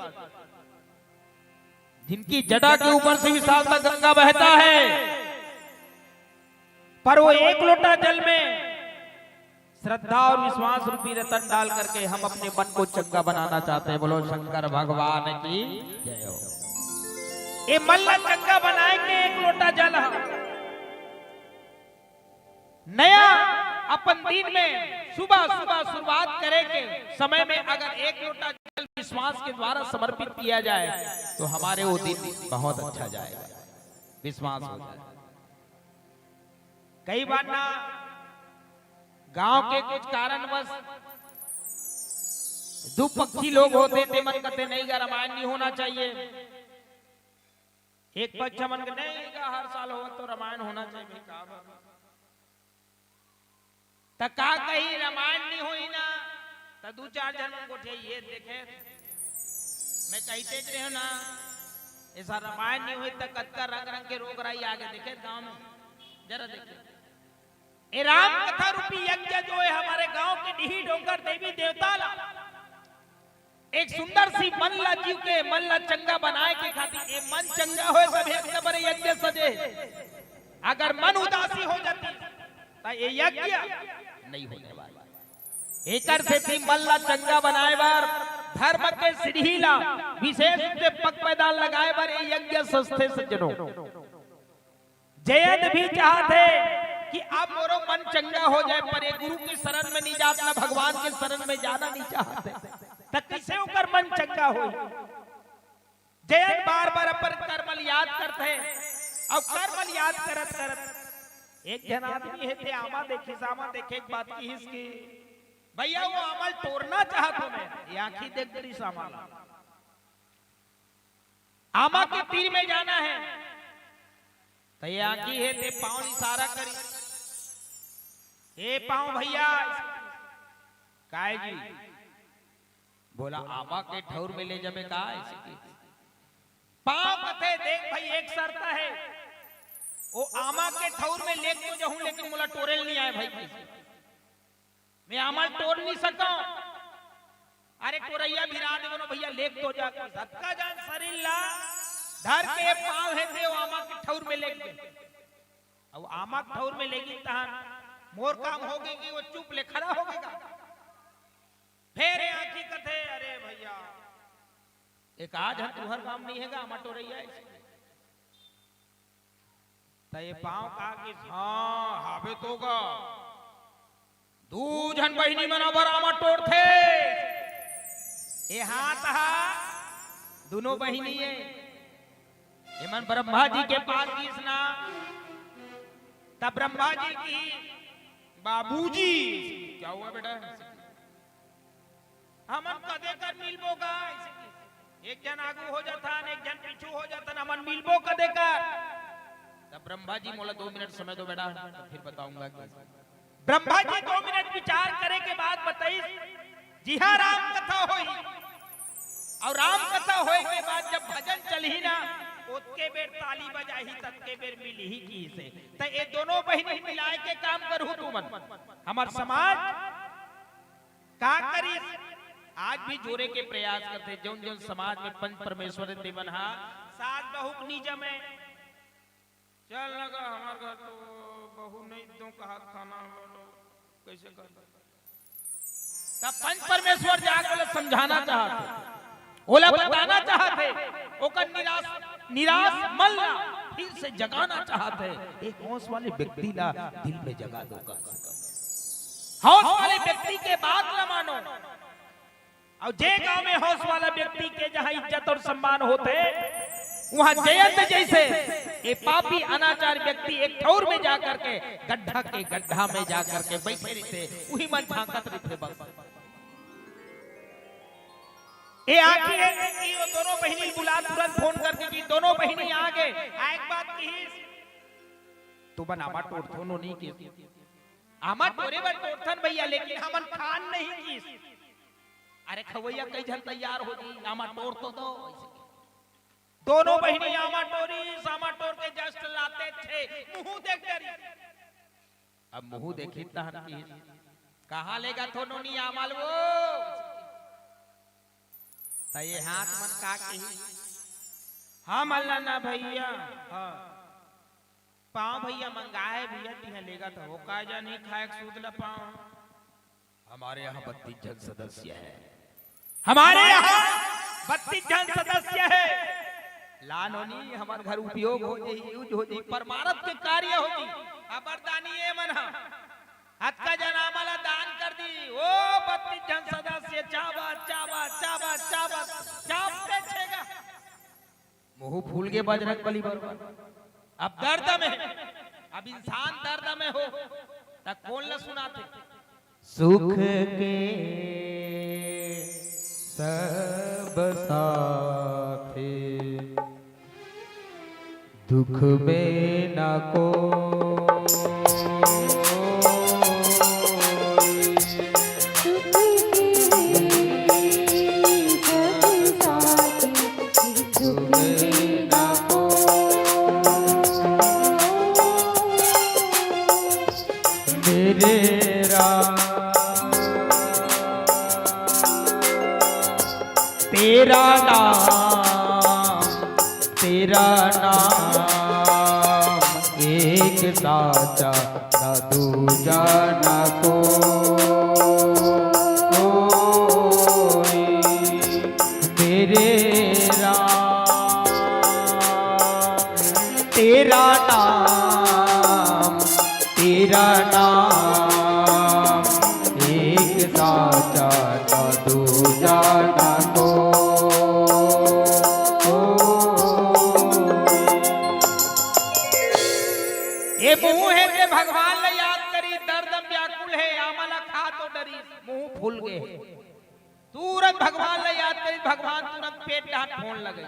जिनकी जटा के ऊपर से विशालता गंगा बहता है, पर वो एक लोटा जल में श्रद्धा और विश्वास रूपी रतन डाल करके हम अपने मन को चंगा बनाना चाहते हैं। बोलो शंकर भगवान की जय हो। ये मन ला चंगा बनाए के एक लोटा जल है। नया अपन दिन में सुबह सुबह शुरुआत करे के समय में अगर एक लोटा जल विश्वास के द्वारा समर्पित किया जाए तो हमारे वो दिन बहुत अच्छा जाएगा, विश्वास हो जाए। कई बार ना गांव के कुछ कारणवश दो पक्षी लोग होते, ते मन कहते नहीं गा, रामायण नहीं होना चाहिए। एक पक्ष मन के नहीं गा, हर साल हो तो रामायण होना चाहिए भाई, का बात? त का कही रामायण नहीं होई ना, त दू चार झन मन गोठिया ये देखे, मैं कहते रहे ना, ऐसा रामायण नहीं होई त कतका रंग रंग के रोग राई आगे देखे गांव में, जरा देखे। ए राम कथा रूपी यज्ञ जो है हमारे गांव के डीही डोंगर देवी देवता ला एक सुंदर सी मन ला जीव के मन ला चंगा बनाए के खातिर ए मन चंगा होए तब एक बड़े यज्ञ सजे। अगर मन उदासी हो जाती, त ये यज्ञ नहीं होने वाला। एकर सेती मन ला चंगा बनाए बर, धर्म के सीढ़ी ला विशेष रूप से पग पैदान लगाए बर ये यज्ञ सजथे सज्जनों। जयंत भी चाहत हे कि अब मोरो मन चंगा हो जाए, पर ये गुरु के शरण में नहीं जात, ना भगवान के शरण में जाना नहीं चाहत हे, त किसे ओकर मन चंगा होही? जयंत बार-बार अपन कर्म ल याद करथे, अउ कर्म ल याद करत-करत एक झन आदमी हे, ते आमा देखिस, आमा देखे के बाद किहिस कि, "भैया, वो आमा ल टोरना चाहत हों मैं।" ये आँखी देख डरिस आमा ला। आमा के तीर में जाना हे, त ये आँखी हे, ते पाँव ल इशारा करिस, "ए पाँव भैया।" "काय जी?" बोला, "आमा के ठउर में ले जबे का?" अइसे कि पाँव कथे, "देख भाई, एक शर्त हे, ओ आमा के ठउर में लेग तो जाहूं, लेकिन मोला टोरे ल नइ आय भाई, मैं आमा ल टोर नइ सकंव।" "अरे टोरइया भिरा दे बनो भैया, लेग तो जा।" अतका जान शरीर ला धर के पाँव हे ते ओ आमा के ठउर में लेग गे। अउ आमा के ठउर में लेगिन तहन मोर काम होगे कि वो चुप ले खड़ा होगे गा? फेर ये आँखी कथे, "अरे भैया, एक आध झन तुंहर गाँव नइ हे गा, आमा टोरइया अइसे।" त ये पाँव का कि, "हाँ, हावे तो गा। दू झन बहिनी मन बर आमा टोरथे।" ये हाथ हा दुनों बहिनी हे। एमन ब्रह्मा जी के पास गिस ना, तब ब्रह्मा जी किहिस, "बाबूजी।" "क्या हुआ बेटा?" "हमन कदे कर मिलबो गा?" अइसे कि एक झन आगू हो जाथन, एक झन पीछू हो जाथन, "हमन मिलबो कदे कर?" तब ब्रह्मा जी, "मोला दो मिनट समय दो बेटा, तब फिर बताऊंगा।" कि ब्रह्मा जी दो मिनट विचार करे के बाद बताइस, "जिहां राम कथा होही, अउ राम कथा होए के बाद जब भजन चलही ना, ओतके बेर ताली बजाही, ततके बेर मिलही," किहिस हे। त ये दोनों बहिनी मिलाए के काम करहू तुमन। हमर समाज का करिस, आज भी जोरे के प्रयास करथे। जौन जौन समाज में पंच परमेश्वर हे, तेमन हा सास बहू के नइ जमे। "चल न गा, हमर घर तो बहू नइ दो कहत खाना, बोलो, कइसे कर?" तब पंच परमेश्वर जाके ओला समझाना चाहत हे, ओला बताना चाहत हे, ओकर निराश, निराश मन ला फिर से जगाना चाहत हे। एक होश वाले व्यक्ति ला दिल में जगा दो, कम से कम होश वाले व्यक्ति के बात ला मानो। अउ जे गांव में होश वाला व्यक्ति के जहां इज्जत अउ सम्मान होथे, उहां जयंत जइसे ये पापी अनाचार व्यक्ति एक ठउर में जा करके गड्ढा के गड्ढा में जा करके बइठे रहिथे, उही मन झांकत रहिथे बस। ये आँखी हे कि वो दोनों बहिनी ल बुला, तुरंत फोन करके कि दोनों बहिनी आ गे। आए के बाद किहिस, "तुमन आमा टोरथो नोनी?" कि "आमा टोरे बर टोरथन भैया, लेकिन हमन खान नहीं।" किहिस, "अरे खवैया कई झन तैयार हो जी, आमा टोर तो दो।" अइसे कि दोनों बहिनी आमा टोरिस, आमा टोर के just लाते थे, मुंह देख डरिस। अब मुंह देखिस तहन किहिस, "कहां लेगथो नोनी आमा ल वो?" त ये हाथ मन का किहिस, "हमन ला ना भैया, हां, पांव भैया मंगाए भैया, तिहां लेगथों, का जानी खाए के सूद ला पांव।" "हमारे यहाँ बत्तीस झन सदस्य हे, हमारे यहाँ बत्तीस झन सदस्य हे।" "ला नोनी, हमर घर उपयोग हो जाही, use हो जाही, परमारथ के कार्य हो जाही।" अबर दानी ए मन ह अतका झन आमा ला दान कर दिस, ओ बत्तीस झन सदस्य चाबत, चाबत, चाबत, चाबत, चाबते छेगा। मुंह फूल गे बजरंग बली बरोबर। अब दर्द में, अब इंसान दर्द में हो, त कोन ल सुनाथे? सुख के सब साथी, दुख में ना को। मेरे राम, तेरा नाम, तेरा नाम एक साचा न दूजा न कोई। मेरे राम, तेरा नाम, तेरा नाम, एक साचा न दूजा न कोई। ये मुंह हे ते भगवान ला याद करी, दर्द म व्याकुल हे, आमा ला खा तो डरी, मुंह फूल गे। तुरंत भगवान ला याद करी, भगवान तुरंत पेट डहन फोन लगे।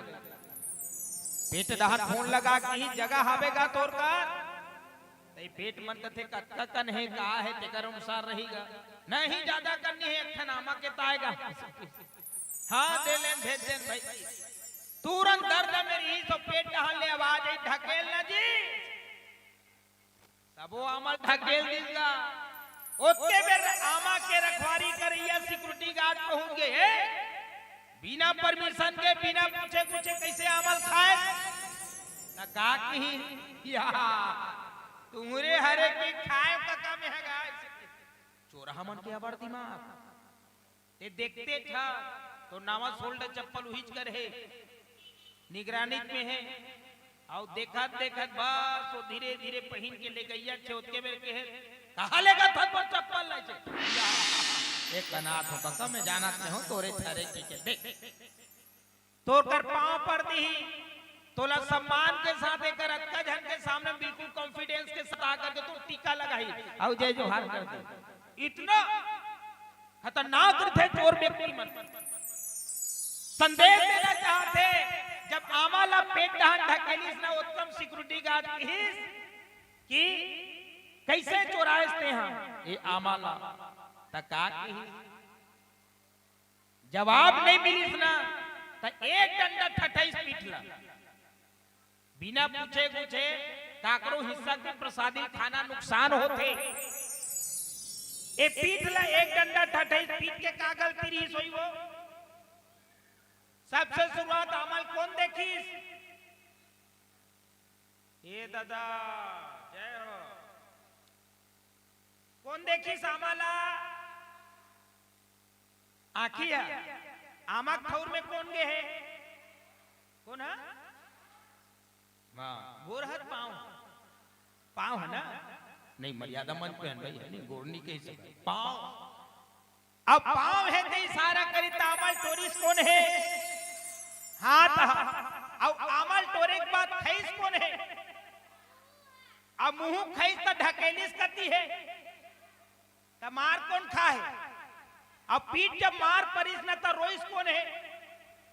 पेट डहन फोन लगा कि जगह हावे गा तोर का? तई पेट मन कथे कतका कन हे, का हे, तेकर अनुसार रही गा। नहीं ज्यादा कन नहीं हे, एक ठन आमा के ताय गा। हाँ, दे लेन, भेज देन भाई। तुरंत दर्द में रही, तो पेट डहन ले आवाज आई, "ढकेल ना जी।" तब वो आमा ल ढकेल दिस गा। ओतके बेर आमा के रखवारी करइया सिक्योरिटी गार्ड पहुंच गे हे। बिना परमिशन के, बिना पूछे पूछे कइसे आमा ल खाय? त का किही? या, तुंहरे हरे कि खाय कका में हे गा। चोरहा मन के अबड़ दिमाग। ते देखते था तो नवा सोल्ड चप्पल उहीच कर हे, निगरानी में हे, अउ देखत देखत बस वो धीरे धीरे पहिन के ले गइया छे। ओतके बेर के हे, "कहाँ ले गा थन मोर चप्पल?" ले छे, "एक अनाथ हो कका, मैं जानत नहीं हूँ तोरे थारे की के देख।" तोर कर पाँव पर दिही, तोला सम्मान के साथ एकर अतका झन के सामने बिल्कुल कॉन्फिडेंस के साथ आकर के तू टीका लगाही, अउ जय जोहार कर दे। इतना खतरनाक रथे चोर व्यक्ति मन। संदेश देना चाहथे, जब आमा ला पेट डहन ढकेलिस ना, ओतके म सिक्योरिटी गार्ड किहिस कि कइसे चोरायस तेहा ए आमा ला, त का किहिस? जवाब नहीं मिलिस ना, त एक डंडा ठठइस पीठ ला। बिना पूछे पूछे काकरो हिस्सा के प्रसादी खाना नुकसान होथे। ए पीठ ला एक डंडा ठठइस, पीठ के का गलती रहिस होही वो? सबसे शुरुआत आमा ल कोन देखिस? ए दादा, जय हो। कोन देखिस आमा ला? आँखी ह। आमा के ठउर में कोन गे हे? कोन ह? हाँ, गोड़ हाथ पाँव। पाँव हे ना? नहीं, मर्यादा मंच पे हन भाई, हे नहीं, गोड़ नहीं कहि सकत। पाँव। अब पाँव हे ते इशारा करिस त आमा ल टोरिस कोन हे? हाथ ह। अउ आमा ल टोरे के बाद खइस कोन हे? अब मुँह खइस त ढकेलिस कती हे? त मार कोन खाहे? अब पीठ जब मार परिस न त रोइस कोन हे?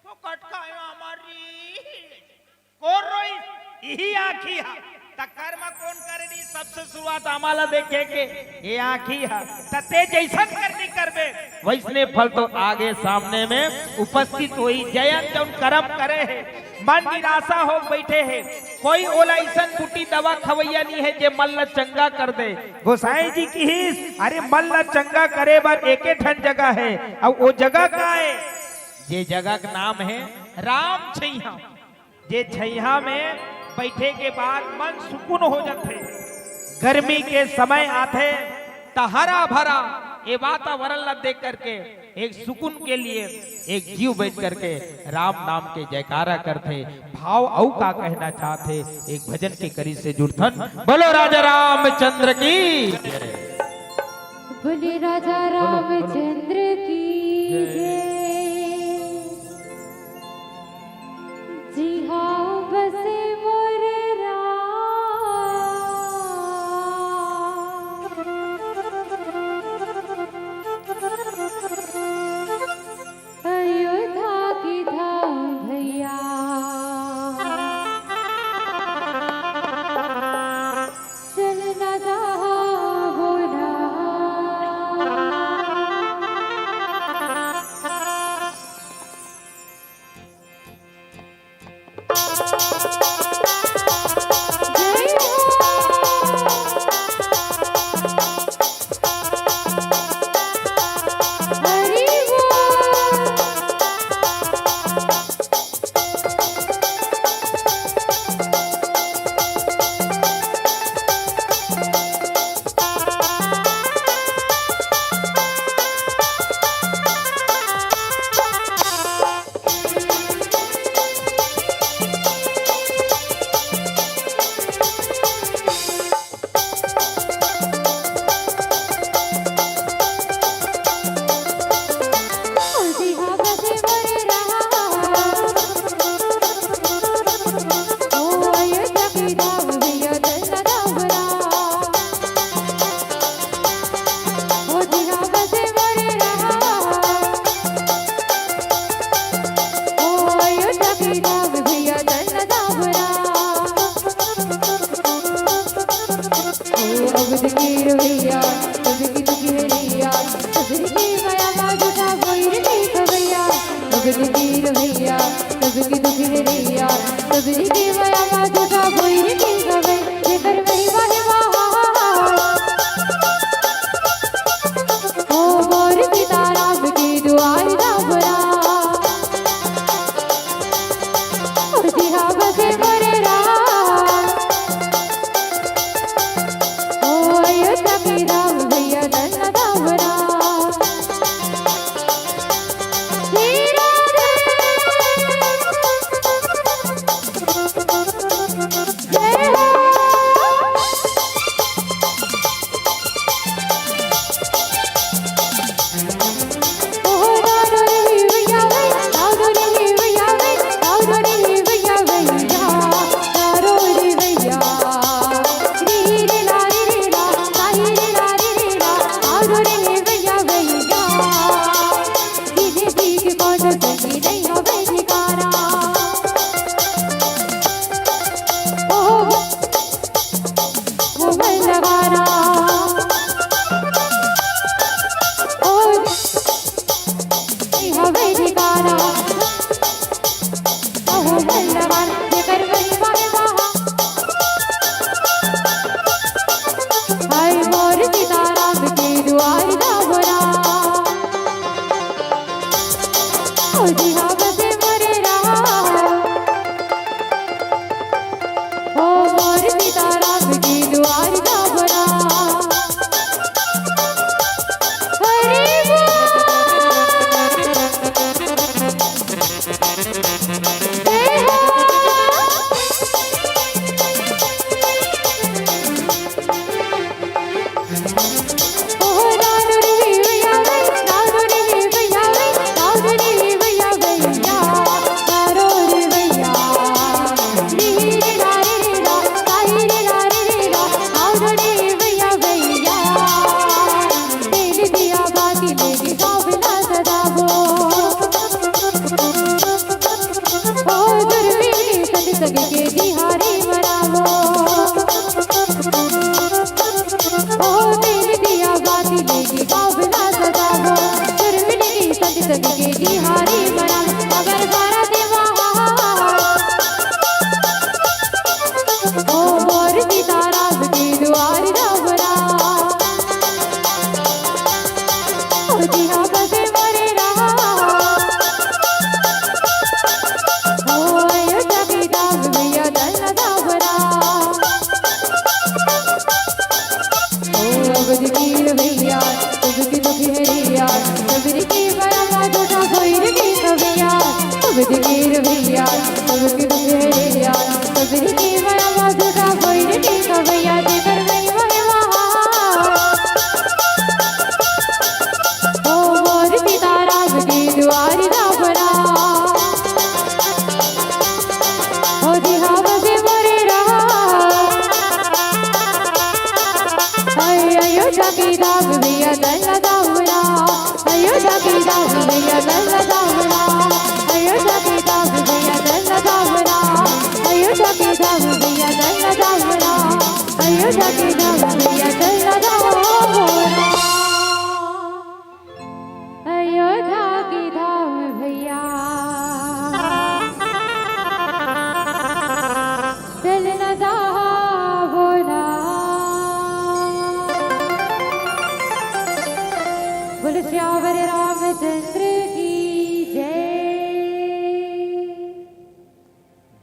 तो कटका हे आमा री। कोन रोइस? इही आँखी ह। त कर्म कोन करनी? सबसे शुरुआत आमा ला देखे के ए आँखी ह। त ते जइसन करनी करबे, वइसने फल तो आगे सामने में उपस्थित होही। जयंत जउन करम करे हे, मन निराशा हो बइठे हे, कोई ओला अइसन बूटी दवा खवइया नइ हे जे मन ला चंगा कर दे। गोसाई जी किहिस, अरे मन ला चंगा करे बर एके ठन जगह हे, अउ ओ जगह का हे? जे जगह के नाम हे राम छइहा। जे छइहा में बइठे के बाद मन सुकून हो जाथे। गर्मी के समय आथे त हरा भरा ए वातावरण ला देख करके एक सुकून के लिए एक जीव बइठ करके राम नाम के जयकारा करथे। भाव अउ का कहना चाहथे, एक भजन के करी से जुड़थन। बोलो राजा रामचंद्र की। बोले राजा रामचंद्र की जय। जी हाँ बसे मोर राम। अयोध्या की धाम भैया। चल ना जाबो ना। भैया, सबके दुख हरैया, सबके मया मा झूठा कोई नहीं खवैया। भगत वीर भैया, सबके दुख हरैया, सबके मया मा झूठा कोई नहीं खवै। जेकर महिमा हे महान, ओ मोर सीताराम के दुआर डाबरा। ओ जिहा बसे मोरे राम। ओ अयोध्या के राम भैया दलना डाबरा। हे राधे। जय हो।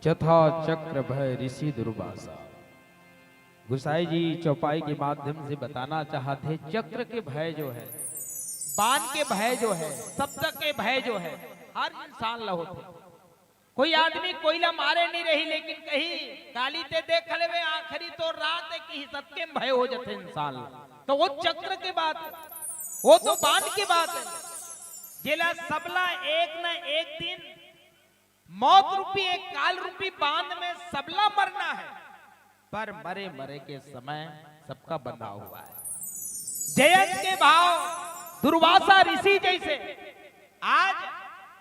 जथा चक्र भय ऋषि दुर्वासा। गुसाई जी चौपाई के माध्यम से बताना चाहत हे, चक्र के भय जो है, बाण के भय जो है, शब्द के भय जो है, हर इंसान ला होथे। कोई आदमी कोई ला मारे नहीं रही, लेकिन कहीं गाली ते देख लेवे, आखिरी तो रात एक ही सत्य में भय हो जाते इंसान ला। तो वो चक्र के बात है, वो तो बाण की बात है, जेला सबला एक न एक दिन मौत रूपी एक काल रूपी बांध में सबला मरना है, पर मरे मरे के समय सबका बंधा हुआ है। जयंत के भाव दुर्वासा ऋषि जैसे आज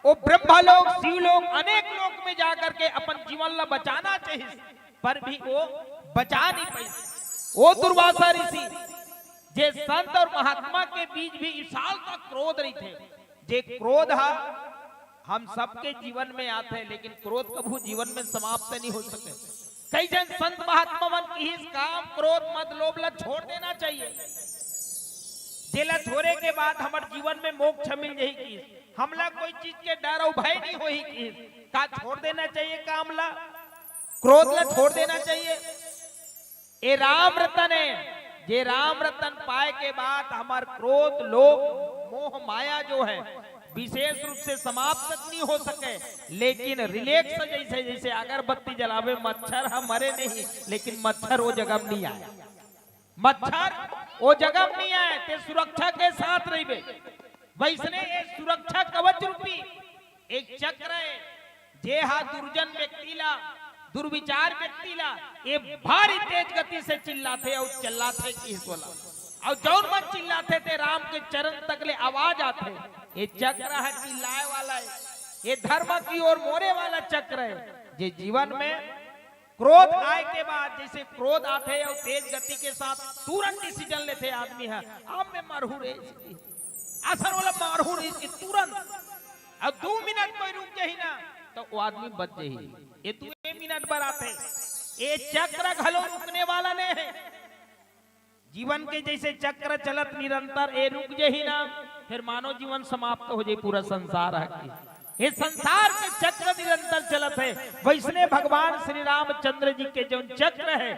वो ब्रह्मलोक, शिवलोक, अनेक लोक में जाकर के अपन जीवन ला बचाना चाहिए, पर भी वो बचा नहीं पाई। वो दुर्वासा ऋषि जे संत और महात्मा के बीच भी विशाल का क्रोध रहिथे, जे क्रोध ह हम सबके जीवन में आथे, लेकिन क्रोध कभू जीवन में समाप्त नहीं हो सके। कई झन संत महात्मा मन किहिस, काम, क्रोध, मद, लोभ ला छोड़ देना चाहिए। जेला छोड़े के बाद हमर जीवन में मोक्ष मिल जाही किहिस। हमला कोई चीज के डर अउ भय नहीं होही किहिस। का छोड़ देना चाहिए काम ला, क्रोध ला छोड़ देना चाहिए? ए राम रतन हे, जे राम रतन पाए के बाद हमर क्रोध, लोभ, मोह, माया जो है, विशेष रूप से समाप्त नहीं हो सके, लेकिन रिलैक्स जैसे, जैसे अगरबत्ती जलावे, मच्छर ह मरे नहीं, लेकिन मच्छर वो जगह में नहीं आए। मच्छर वो जगह में नहीं आए, ते सुरक्षा के साथ रहिबे। वैसने ये सुरक्षा कवच रूपी एक चक्र है, जे हा दुर्जन व्यक्ति ला, दुर्विचार व्यक्ति ला, ये भारी तेज गति से चिल्लाथे अउ चिल्लाथे किहिस वोला। अउ जौन मन चिल्लाथे ते राम के चरण तक ले आवाज आथे। ये चक्र है चिल्लाए वाला है, ये धर्म की ओर मोड़े वाला चक्र है, जे जीवन में क्रोध आए के बाद, जैसे क्रोध आथे अउ तेज गति के साथ तुरंत डिसीजन लेथे आदमी ह, अब मैं मरहूं रे, असन वाला मरहूं रे, तुरंत। अब दू मिनट कोई रुक जाही ना, तो वो आदमी बच जाही। ये दू मिनट बर आथे, ये चक्र घलो रुकने वाला नहीं है। जीवन के जैसे चक्र चलत निरंतर, ये रुक जाही ना, फिर मानव जीवन समाप्त हो जाही, पूरा संसार ह कि। ये संसार के चक्र निरंतर चलत है। वैसने भगवान श्री रामचंद्र जी के जो चक्र है,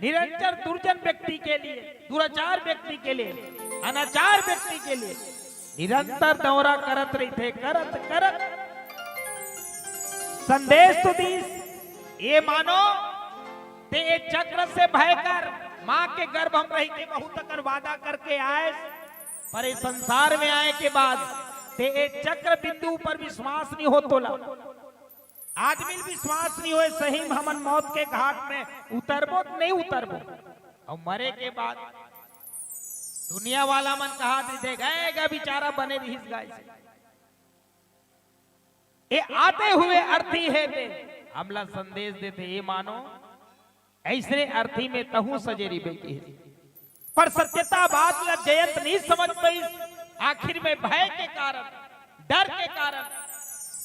निरंतर दुर्जन व्यक्ति के लिए, दुराचार व्यक्ति के लिए, अनाचार व्यक्ति के लिए निरंतर दौरा करत रहिथे, करत करत संदेश तो दीस, ये मानो ते ये चक्र से भय कर, माँ के गर्भ में रह के बहुत अकन वादा करके आए, पर ये संसार में आए के बाद ते ये चक्र बिंदु पर विश्वास नहीं हो तोला। आदमी ल विश्वास नहीं होए, सही में हमन मौत के घाट में उतरबो त नहीं उतरबो। अउ मरे के बाद दुनिया वाला मन कहा दीथे, गए गा बेचारा, बने रहिस गा। ये आते हुए अर्थी हे ते हमला संदेश देथे, ये मानो ऐसने अर्थी में तहूं सजे रहिबे किहिस। पर सत्यता बात ला जयंत नहीं समझ पाइस। आखिर में भय के कारण, डर के कारण,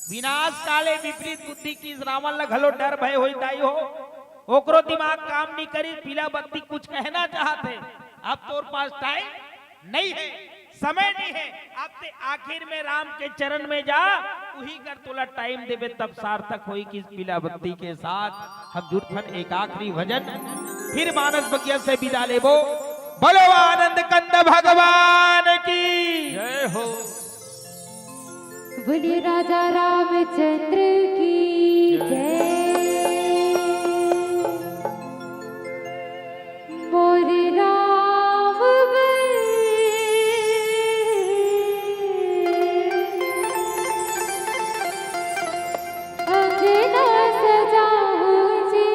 विनाश काले विपरीत बुद्धि किहिस। रावण ला घलो डर भय होई दाई हो, ओकरो दिमाग काम नहीं करिस। पीला बत्ती कुछ कहना चाहत हे, अब तोर पास टाइम नहीं है, समय नहीं है, अब ते आखिर में राम के चरण में जा, उही कर तोला टाइम देबे तब सार्थक होई। किहिस पीला बत्ती के साथ हम जुटथन एक आखिरी भजन, फिर मानस बगिया से विदा लेबो। बोलो आनंद कंद भगवान की। जय हो। बोलिए राजा रामचंद्र की जय। मोरे राम बल अंगना सजाऊं जी,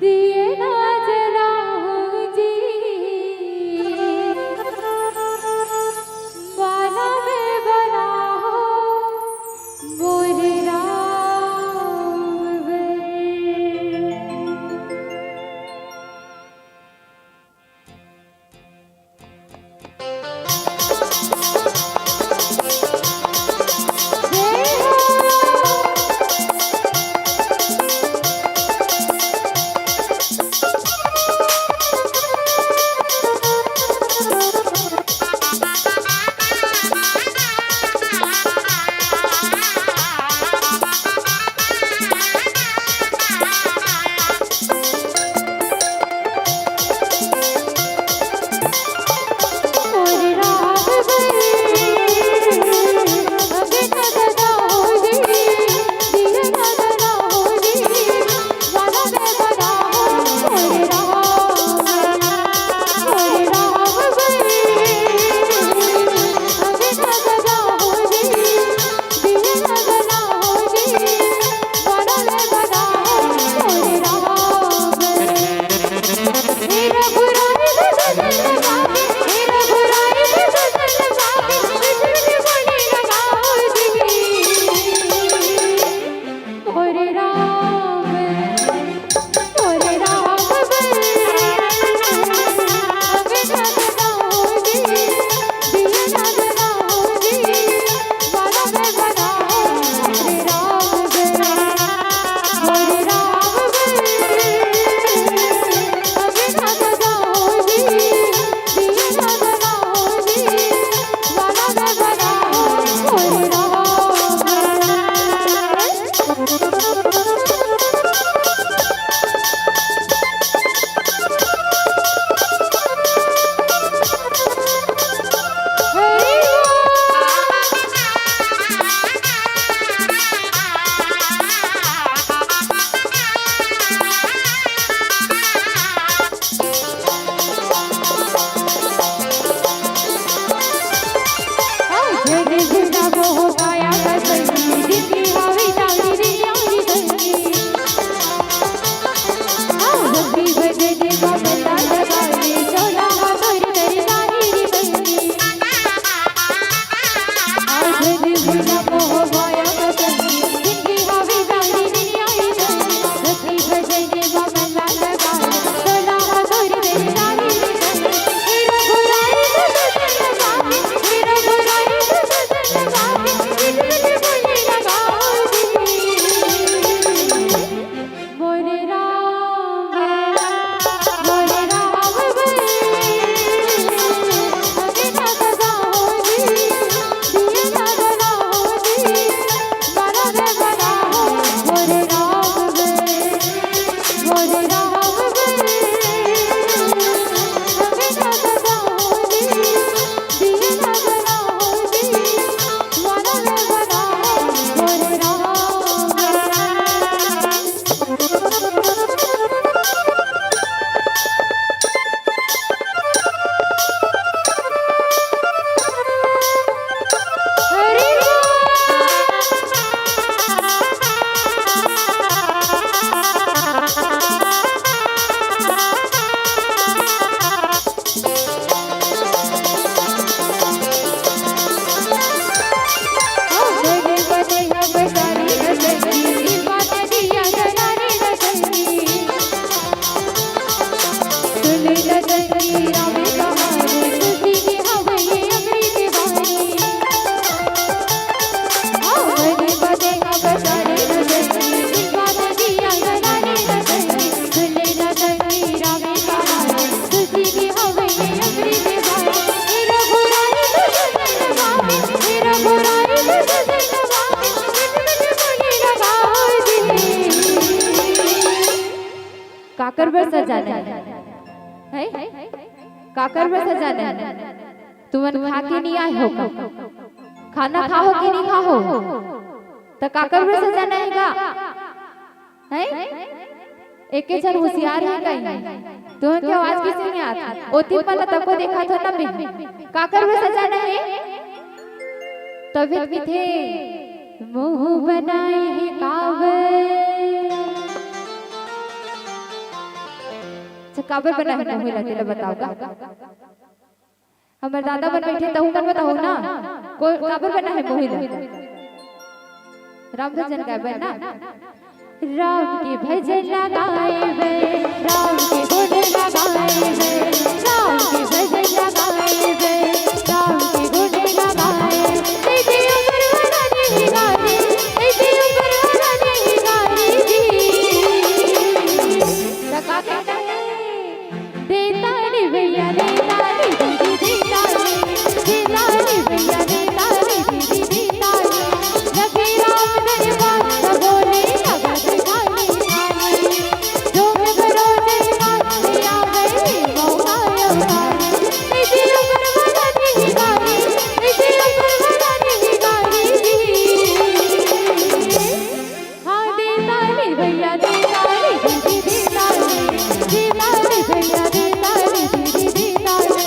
दिए ना जलाऊं जी, माला में काकर बर सजाना हे? हैं? काकर बर सजाना हे? तुमन खा के नइ आए हो का? खाना खाहो कि नइ खाहो? त काकर बर सजाना हे गा? हैं? एके झन होशियार हे कहीं। तुमन के आवाज कइसे नइ आत? ओती पल्ला तको देखत हो ना मैं। काकर बर सजाना हे? तभे त कथे, मुँह बनाए हे काबर? अच्छा, काबर बनाए हे मुँह ला, तेला बताओ गा। हमर दादा मन बइठे, तहू मन बताओ ना, को-, काबर बनाए हे मुँह ला? राम भजन गाए बर ना? राम के भजन लगाए बे, राम के गुण लगाए बे, राम के भजन लगाए बे, राम के गुण लगाए। ऐसे ऊपर वाला नहीं गाने, ऐसे ऊपर वाला नहीं गाने जी। त का कहत हे? देता रे भैया, देता रे दीदी, देता रे, देता रे भैया, देता रे दीदी, देता रे। लगे राम दरबार त बोले भगत खाली खाली। जोग बरोजन माथे आवे मौका अवतारी। इसी उम्र वाला नहीं गारी, इसी उम्र वाला नहीं गारी। हाँ, देता रे भैया, देता रे दीदी, देता रे, देता रे भैया, देता रे दीदी, देता रे,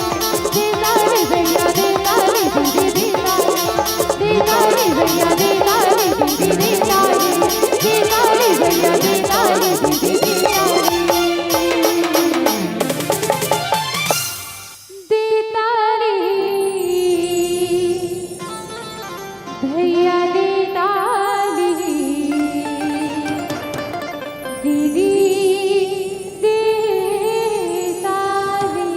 देता रे भैया, देता रे दीदी, देता रे, देता रे भैया, देता रे दीदी, देता रे, देता रे भैया, देता रे दीदी, देता रे। देता रे भैया, देता रे दीदी, देता रे।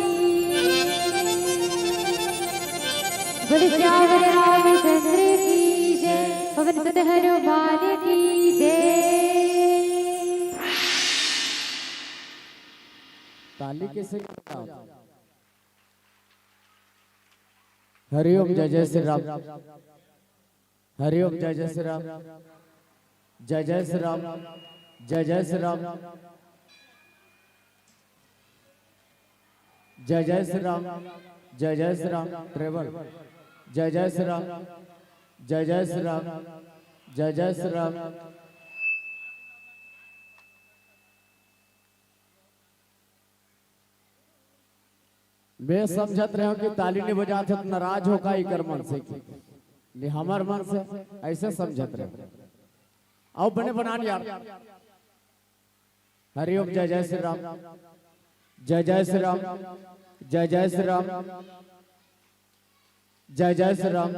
बोले सियावर रामचंद्र की जय, पवन सुत हनुमान की जय। ताली कैसे बजाओ? हरिओम, जय जय श्री राम। हरिओम, जय जय श्री राम। जय जय श्री राम। जय जय श्री राम। जय जय श्री राम। जय जय श्री राम। ट्रेवल। जय जय श्री राम। जय जय श्री राम। जय जय श्री राम। मैं समझत रहेंव कि ताली नइ बजात हे त नाराज हो का इकर मन से, कि ले हमर मन से, अइसे समझत रहेंव। अउ बने बनान यार। हरिओम, जय जय श्री राम, जय जय श्री राम, जय जय श्री राम, जय जय श्री राम।